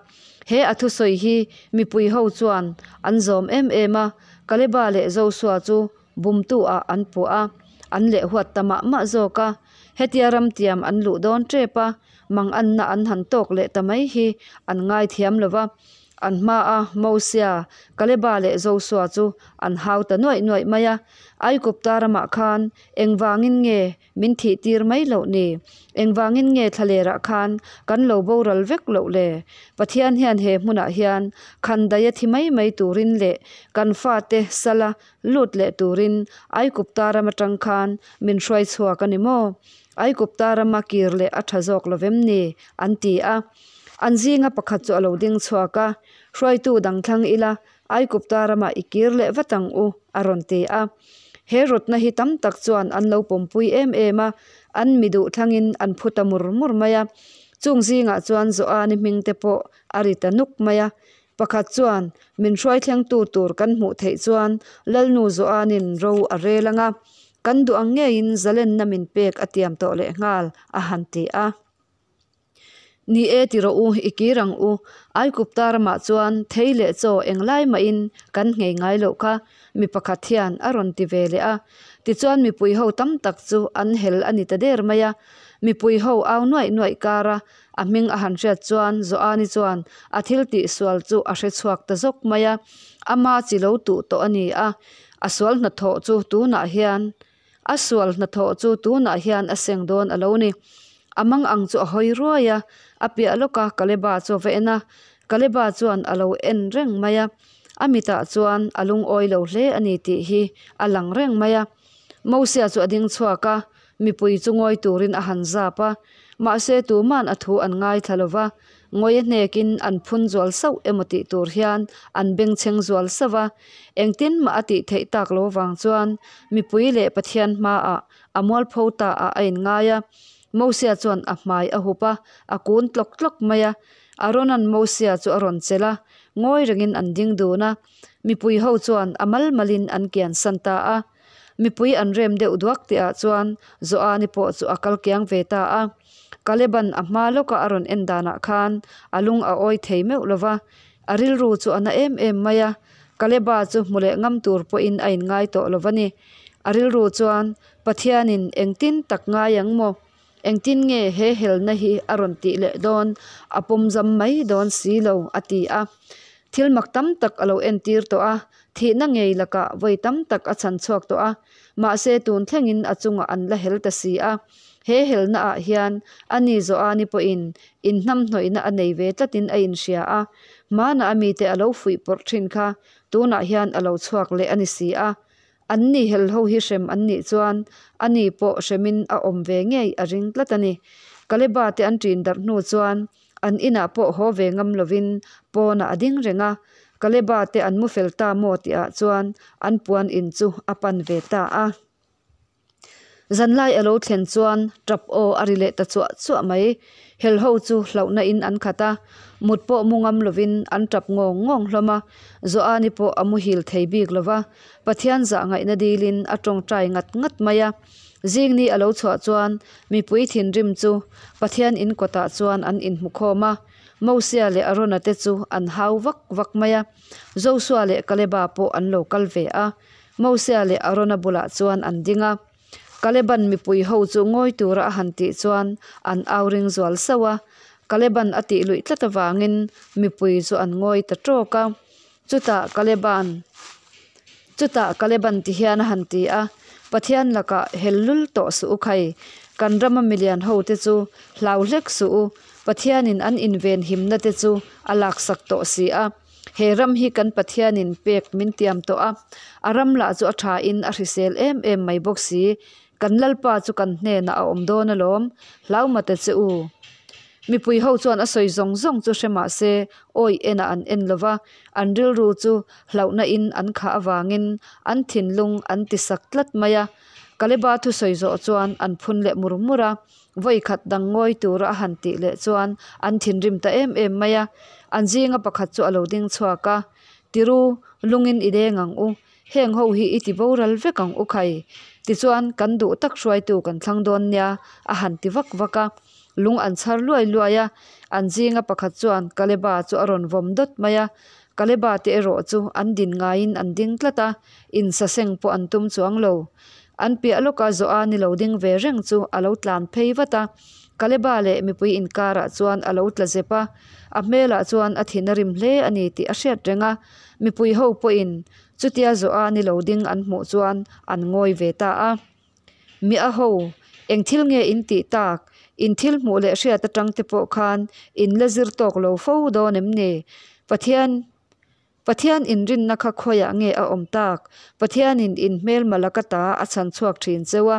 He a thusawi hi mipui ho chuan an zawm em em a, Kaleba leh Josua chu bumtu ah an puah a, an leh huat ta mah mah zawk a. Hetia ramtiam an luh dawn tep a, manganna an han tawk leh ta mai hi an ngaithiam lo va. An hmaa Mosia, Kaleba leh Josua chu an hau ta nuaih nuaih mai a. Aigupta ramah khan engvangin nge Min thih tir mai loh ni. Engvangin nge thlalerah khan kan lo boral vek loh le? Pathian hian he hmunah hian khandaia thi mai mai turin leh kan fate sala lut leh turin Aigupta ram atang khan min hruai chhuak a ni maw? Aigupta rama kir leh a tha zawk lovem ni? an ti a. An zinga pakhat chu a lo ding chhuak a, Hruaitu dang thlang ila Aigupta ramah i kir leh vat ang u, a rawn ti a. He rawtna hi tam tak chuan an lo pawmpui em em a, an mi duh thlangin an phu ta mur mur mai a. Chung zingah chuan Joani hming te pawh a ri ta nuk mai a. Pakhat chuan, Min hruai thlengtu tur kan hmuh theih chuan Lalnu Joanin ro a rel ang a, kan duh ang ngeiin zalenna min pek a tiam tawh lehnghal, a han ti a. Ni e ti rawh u, i kir ang u. Aigupta ramah chuan thei leh chaw englai mahin kan nghei ngai loh kha, mi pakhat hian a rawn ti ve leh a. Tichuan mipui ho tam tak chu an hel a ni ta der mai a. Mipui ho au nuaih nuaih kar a, a hming a han hriat chuan Joani chuan a thil tih sual chu a hre chhuak ta zawk mai a. Ama chi lo tuh tawh a ni a, a sual hnathawh chu tunah hian A sual hnathawh chu tunah hian a seng dawn a lo ni. A mang ang chu a hawi ruai a, a piah lawka Kaleba chu a va en a. Kaleba chuan a lo en reng mai a, a mitah chuan a lungawi lo hle a ni tih hi a lang reng mai a. Mosia chu a ding chhuak a, mipui chu ngawi turin a han zap a. Mahse tuman a thu an ngaithla lo va, Ngawi a hnekin an phun zual sauh emaw tih tur hian an bengchheng zual sauh a, engtin mah a tih theih tak lo avang chuan mipui leh Pathian hmaah a mualpho ta ah a inngai a. Mosia chuan a hmai a hup a, a kun tlawk tlawk mai a. Aaron-a'n Mosia chu a rawn chelh a, ngawi rengin an ding dun a. Mipui ho chuan a mal malin an kian san ta a. Mipui an rem deuh duak tihah chuan Joani pawh chu a kal kiang ve ta a. Kaleban a hma lawka a rawn en danah khan a lung a awi thei meuh lo va, a rilru chu a na em em mai a. Kaleba chu hmu leh ngam tur pawhin a inngai tawh lo va ni. A rilru chuan, Pathianin engtin tak ngai ang maw? Engtin nge he helna hi a rawn tih leh dawn? A pawmzam mai dawn si lo, a ti a. Thil mak tam tak a lo entir tawh a, thihna ngei lakah vawi tam tak a chhan chhuak tawh a, mahse tun thlengin a chungah an la hel ta si a. He helna ah hian ani Joani pawhin inhnamhnawihna a nei ve tlatin a inhria a, hmanah a mite a lo fuih pawrh thin kha tunah hian a lo chhuak leh a ni si a. Anni hel ho hi hrem an nih chuan ani pawh hremin a awm ve ngei a ring tlat a ni. Kaleba te an ṭin darh hnu chuan an inah pawh haw ve ngam lovin pawnah a ding reng a, Kaleba te an mu fel ta maw tihah chuan an puan in chu a pan ve ta a. Zanlai a lo thlen chuan tap aw a ri leh ta chuah chuah mai. Hel ho chu hlauhna in an khat a, mut pawh mu ngam lovin an tap ngawng ngawng hlawm a. Joani pawh a muhil thei bik lo va, Pathian zah ngaihna dilin a tawngtai ngat ngat mai a. Zingni a lo chhuah chuan mipui thinrim chu Pathian in kawtah chuan an inhmukhawm a, Mosia leh Arona te chu an hau vak vak mai a. Josua leh Kaleba pawh an lo kal ve a. Mosia leh Arona bulah chuan an ding a. Kaleban mipui ho chu ngawi tura a han tih chuan an au ring zual sauh a. Kaleban a tih luih tlat avangin mipui chu an ngawi ta tawk a. Chutah Kaleban Chutah Kaleban ti hian a han ti a, Pathian lakah hel lul tawh suh u khai, kan rama milian ho te chu hlau hlek suh u. Pathianin an invenhimna te chu a laksak tawh si a. He ram hi kan Pathianin pek min tiam tawh a, a ram lah chu a thain a hrisel em em mai bawk si. Kan Lalpa chu kan hnenah a awm dawn alawm, hlau mate che u. Mipui ho chuan a sawi zawng zawng chu hre mah se awih enah an en lo va, an rilru chu hlauhna in an khah avangin an thinlung an ti sak tlat mai a. Kaleba thusawi zawh chuan an phun leh mur mur a, vawi khat dang ngawi tura a han tih leh chuan an thinrim ta em em mai a. An zinga pakhat chu a lo ding chhuak a, Tiru, lungin i deng ang u, heng ho hi i ti boral vek ang u khai, tichuan kan duh tak hruaitu kan thlang dawn nia, a han ti vak vak a. Lung an chhar luai luai a, an zinga pakhat chuan Kaleba chu a rawn vawm dawt mai a. Kaleba te erawh chu an din ngaiin an ding tlat a, insaseng pawh an tum chuang lo. An piah lawka Joani lo ding ve reng chu a lo tlan phei vat a, Kaleba leh mipui inkarah chuan a lo tla zep a, a hmelah chuan a thin a rim hle a ni tih a hriat reng a. Mipui ho pawhin chutia Joani lo ding an hmuh chuan an ngawi ve ta a. Mi a ho, eng thil nge in tih tak? In thil hmuh leh hriat atang te pawh khan in la zir tawk lo fo dawn em ni? Pathian Pathian inrinna kha khawiah nge a awm tak? Pathianin in hmelma laka ta a chhan chhuak thin cheu a,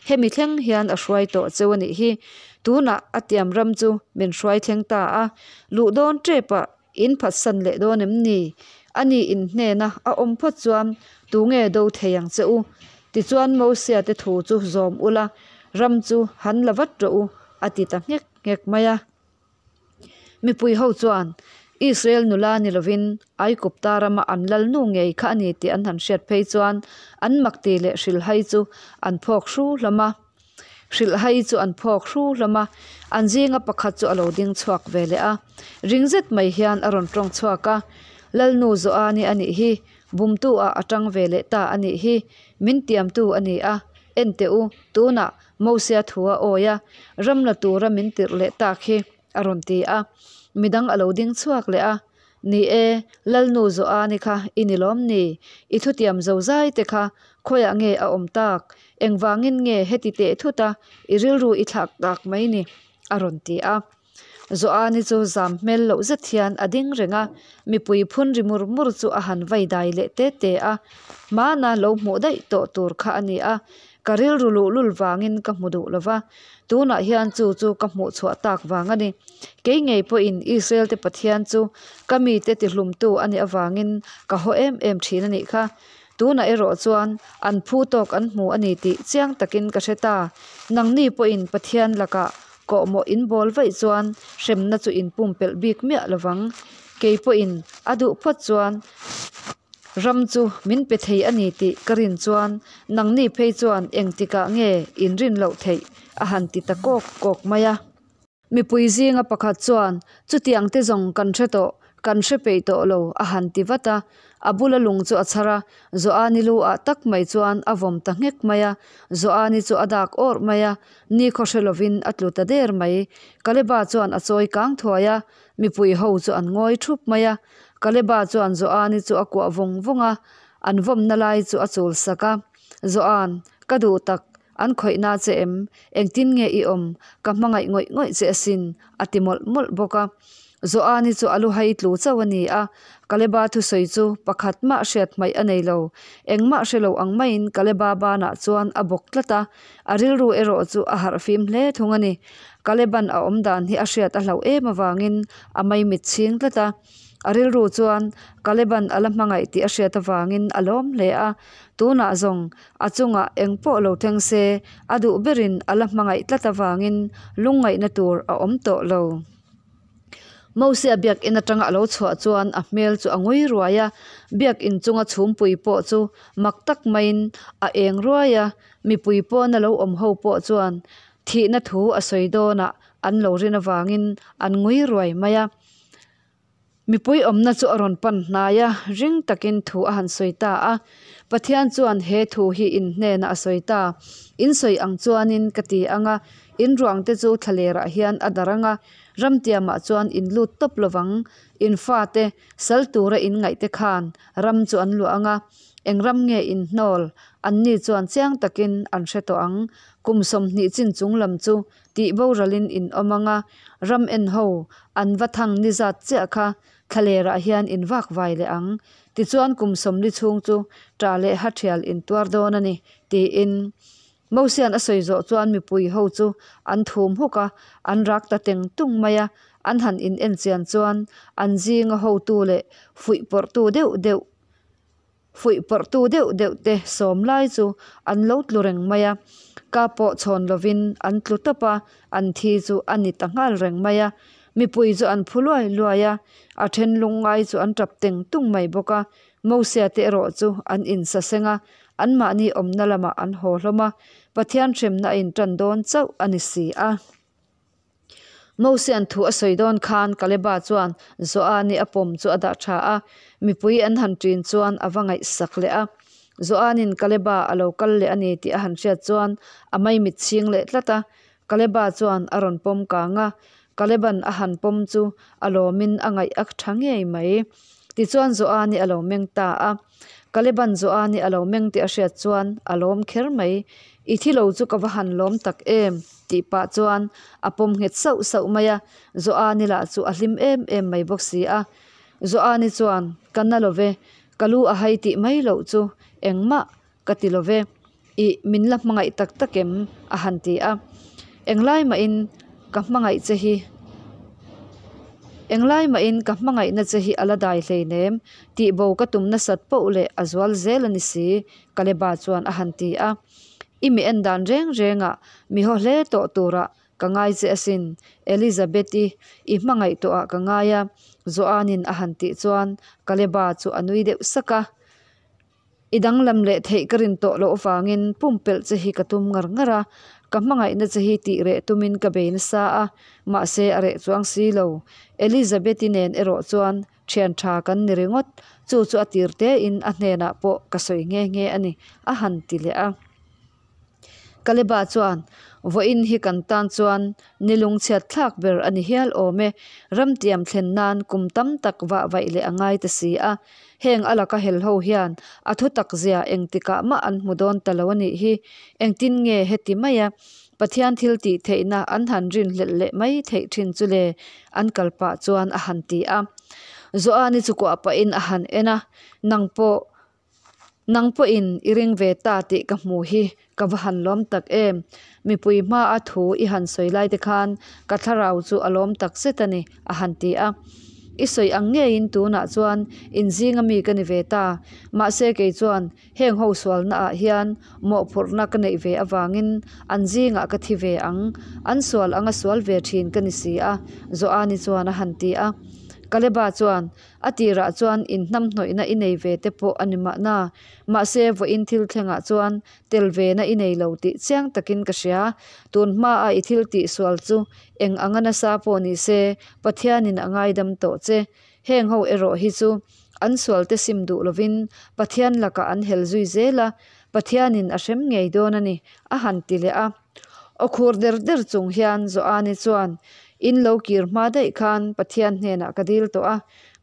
hemi thleng hian a hruai tawh cheu a nih hi. Tunah a tiam ram chu min hruai thleng ta a, luh dawn tepah In phatsan leh dawn em ni? Ani in hnena a awm phawt chuan tunge do thei ang che u? Tichuan Mosia te thu chu zawm ula, ram chu han la vat rawh u, a ti ta nghek nghek mai a. Mipui ho chuan Israel nula ni lovin Aikupta rama an lalnu ngei kha a ni tih an han hriat phei chuan an makti leh hrilhhai chu an phawk hru hlawm a. Hrilhhai chu an phawk hru hlawm a, an zinga pakhat chu a lo ding chhuak ve leh a. Ring zet mai hian a rawn tawng chhuak a, Lalnu Joani a nih hi, bumtu ah a tang ve leh ta a nih hi, min tiamtu a ni a, en teh u, tunah Mosia thu a awi a, ram la tura min tirh leh tak hi, a rawn ti a. Midang a lo ding chhuak leh a, Ni e, Lalnu Joani kha i ni lawm ni? I thutiam zozai te kha khawiah nge a awm tak? Engvangin nge heti teh thut a i rilru i thlak tak mai ni? a rawn ti a. Joani chu zam hmel loh zet hian a ding reng a, mipui phun ri mur mur chu a han vai dai leh te te a. Hmana lo hmuh daih tawh tur kha a ni a, ka rilru luhlul vangin ka hmu duh lo va, tunah hian chu chu ka hmuh chhuah tak vang a ni. Kei ngei pawhin Israel-te Pathian chu ka mite tihlumtu a nih avangin ka haw em em thin a nih kha. Tunah erawh chuan an phu tawk an hmu a ni tih chiang takin ka hre ta. Nangni pawhin Pathian lakah kawhmawh in bawl vaih chuan hremna chu in pumpelh bik miah lovang. Kei pawhin a duh phawt chuan ram chu min pe thei a ni tih ka rin chuan nangni phei chuan engtikah nge in rin loh theih a han ti ta kawk kawk mai a. Mipui zinga pakhat chuan, Chutiang te zawng kan hre tawh, kan hre peih tawh lo, a han ti vat a. A bula lung chu a chhar a, Joani lu ah tak mai chuan a vawm ta nghek mai a. Joani chu a dak awrh mai a, nikhaw hre lovin a tlu ta der mai. Kaleba chuan a chawi kang thuai a, mipui ho chu an ngawi thup mai a. Kaleba chuan Joani chu a kuah vawng vawng a, an vawmna lai chu a chul sak a. Joan, ka duh tak, An khawihna che em? Engtin nge i awm? Ka hmangaih ngawih ngawih che asin, a ti mawlh mawlh bawk a. Joani chu a lu hai tlu chauh a ni a, Kaleba thusawi chu pakhat mah hriat hmaih a nei lo. Engmah hre lo ang maiin Kaleba banah chuan a bawk tlat a, a rilru erawh chu a harh fim hle thung a ni. Kaleban a awm dan hi a hriat a hlauh em avangin a maimit chhing tlat a. A rilru chuan Kaleban a la hmangaih tih a hriat avangin a lawm hle a, tunah zawng A chungah eng pawh lo thleng se, a duh berin a la hmangaih tlat avangin lungngaihna tur a awm tawh lo. Mosia biakinn atanga a lo chhuah chuan a hmel chu a ngui ruai a, biakinn chunga chhumpui pawh chu mak tak maiin a eng ruai a, mipui pawna lo awm ho pawh chuan thihna thu a sawi dawnah an lo rin avangin an ngui ruai mai a. Mipui awmna chu a rawn pan hnai a, ring takin thu a han sawi ta a. Pathian chuan he thu hi in hnenah a sawi ta, In sawi ang chuanin ka ti ang a, in ruangte chu thlalerah hian a dar ang a, ramtiamah chuan in lut tawp lovang, in fate sal tura in ngaihte khan ram chu an luah ang a, eng ram nge in hnawl? Anni chuan chiang takin an hre tawh ang. Kum 20 chin chung lam chu tihboralin in awm ang a, ram en ho an va thang ni zat chiah kha thlalerah hian in vakvai leh ang. Tichuan kum 40 chhung chu ṭah leh ha ṭhial in tuar dawn a ni, tiin. Mosia'n a sawi zawh chuan mipui ho chu an thum huk a, an rak ta teng tung mai a. An han in en chian chuan an zinga hotu leh fuihpawrhtu deuh deuh fuihpawrhtu deuh deuh te sawm lai chu an lo tlu reng mai a. Ka pawh chhawn lovin an tlu tawp a, an thi chu a ni ta nghal reng mai a. Mipui chu an phu luai luai a, a then lungngai chu an tap teng tung mai bawk a. Mosia te erawh chu an insaseng a, anmahni awmna lamah an haw hlawm a, Pathian hremna a intan dawn chauh a ni si a. Mosia'n thu a sawi dawn khan Kaleba chuan Joani a pawm chu a dah tha a, mipui an han ṭin chuan a va ngaihsak leh a. Joanin Kaleba a lo kal leh a ni tih a han hriat chuan a maimit chhing leh tlat a, Kaleba chuan a rawn pawm kang a, Kaleban a han pawm chu a lawmin a ngaih a tha ngei mai. Tichuan Joani a lo meng ta a. Kaleban Joani a lo meng tih a hriat chuan a lawm kher mai. I thi lo chu ka va han lawm tak em? tih pah chuan a pawm nghet sauh sauh mai a. Joani lah chu a hlim em em mai bawk si a. Joani chuan, Ka na lo ve, ka lu a hai tih mai loh chu engmah ka ti lo ve. Ih, min la hmangaih tak tak em? a han ti a. Englai mahin ka hmangaih che hi Englai mahin ka hmangaihna che hi a la dai hleinem, tihbo ka tum nasat poh leh a zual zel a ni si, Kaleba chuan a han ti a. I mi en dan reng rengah mi haw hle tawh turah ka ngai che asin, Elizabeth-i i hmangaih tawhah ka ngai a, Joan-in a han tih chuan Kaleba chu a nui deuh sak a. I danglam leh theih ka rin tawh loh avangin pumpelh che hi ka tum ngar ngar a, ka hmangaihna che hi tih reh tumin ka bei nasa a, mahse a reh chuang si lo. Elizabeth-i nen erawh chuan thian tha kan ni ringawt, chu chu a tir tein a hnenah pawh ka sawi nghe nghe a ni, a han ti leh a. Kaleba chuan, Vawiin hi kan tan chuan ni lungchhiat thlak ber a ni hial awm e. Ramtiam thlen nan kum tam tak vah vaih leh a ngai ta si a. Heng a laka hel ho hian a thu tak zia engtikah mah an hmu dawn ta lo a nih hi. Engtin nge heti mai a Pathian thil tih theihna an han rinhlelh leh mai theih thin chu le? An kal pah chuan a han ti a. Joani chu kuah pahin a han en a, Nang pawh Nang pawhin i ring ve ta tih ka hmu hi ka va han lawm tak em. Mipui hmaa thu i han sawi lai te khan ka thlarau chu a lawm tak zet a ni, a han ti a. I sawi ang ngeiin tunah chuan inzinga mi ka ni ve ta. Mahse kei chuan heng ho sualnaah hian mawhphurhna ka neih ve avangin an zingah ka thi ve ang. An sual anga sual ve thin ka ni si a, Joani chuan a han ti a. Kaleba chuan, A tirah chuan inhnamhnawihna i nei ve te pawh a ni mahna, mahse vawiin thil thlengah chuan tel vena i nei lo tih chiang takin ka hria. Tun hmaa i thil tih sual chu eng anga nasa pawh ni se Pathianin a ngaidam tawh che. Heng ho erawh hi chu an sual te sim duh lovin Pathian lakah an hel zui zel a, Pathianin a hrem ngei dawn a ni, a han ti leh a. Aw khur der der chung hian Joani chuan, In lo kir hma daih khan Pathian hnenah ka dil tawh a,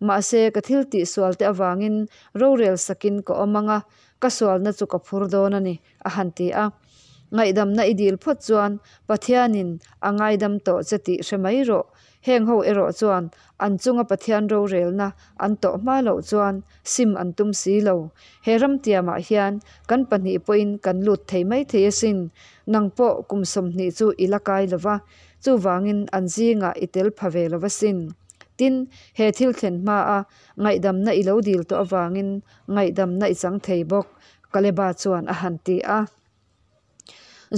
mahse ka thil tih sual te avangin rorel sakin ka awm ang a, ka sualna chu ka phur dawn a ni, a han ti a. Ngaihdamna i dil phawt chuan Pathianin a ngaidam tawh che tih hre mai rawh. Heng ho erawh chuan an chunga Pathian rorelna an tawh hma loh chuan sim an tum si lo. He ramtiamah hian kan pahnih pawhin kan lut thei mai thei asin. Nang pawh kum 20 chu i la kai lo va, chuvangin an zingah i tel pha ve lo asin. Tin, he thil thlen hmaa ngaihdamna i lo dil tawh avangin ngaihdamna i chang thei bawk, Kaleba chuan a han ti a.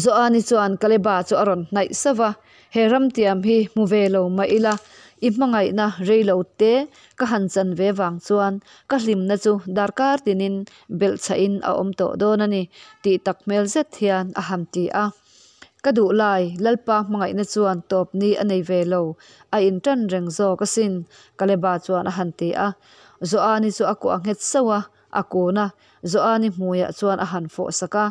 Joani chuan Kaleba chu a rawn hnaih sauh a, He ramtiam hi hmu ve lo mah ila, i hmangaihna rei lo te ka han chan ve vang chuan ka hlimna chu darkar tinin belhchhahin a awm tawh dawn a ni, tih tak hmel zet hian a han ti a. Ka duh lai, Lalpa hmangaihna chuan tawp ni a nei ve lo, a intan reng zawk asin, Kaleba chuan a han ti a. Joani chu a kuah nghet sauh a, A kun a, Joani hmuiah chuan a han fawh sak a.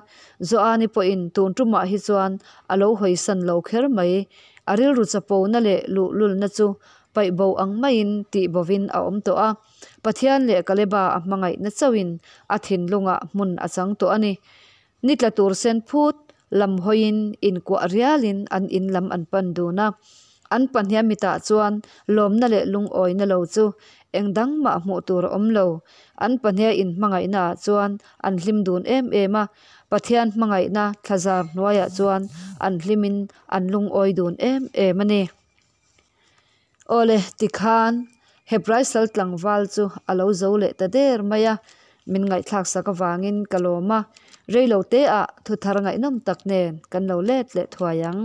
Joani pawhin tun tumah hi chuan a lo hawisan lo kher mai. A rilru chapona leh luhlulna chu paih bo ang maiin tih bovin a awm tawh a. Pathian leh Kaleba a hmangaihna chauhin a thinlungah hmun a chang tawh a ni. Ni tla tur sen phut lam hawiin inkuah rialin an in lam an pan dun a. An pahniha mitah chuan lawmna leh lungawina lo chu eng dang mah hmuh tur a awm lo. An pahniha inhmangaihnaah chuan an hlim dun em em a, Pathian hmangaihna thlazar hnuaiah chuan an hlimin an lungawi dun em em a ni. Awle, tikhan Hebrai sal tlangval chu a lo zo leh ta der mai a, min ngaihthlak sak avangin ka lawm a, reilo te ah thuthar ngaihnawm tak nen kan lo let leh thuai ang.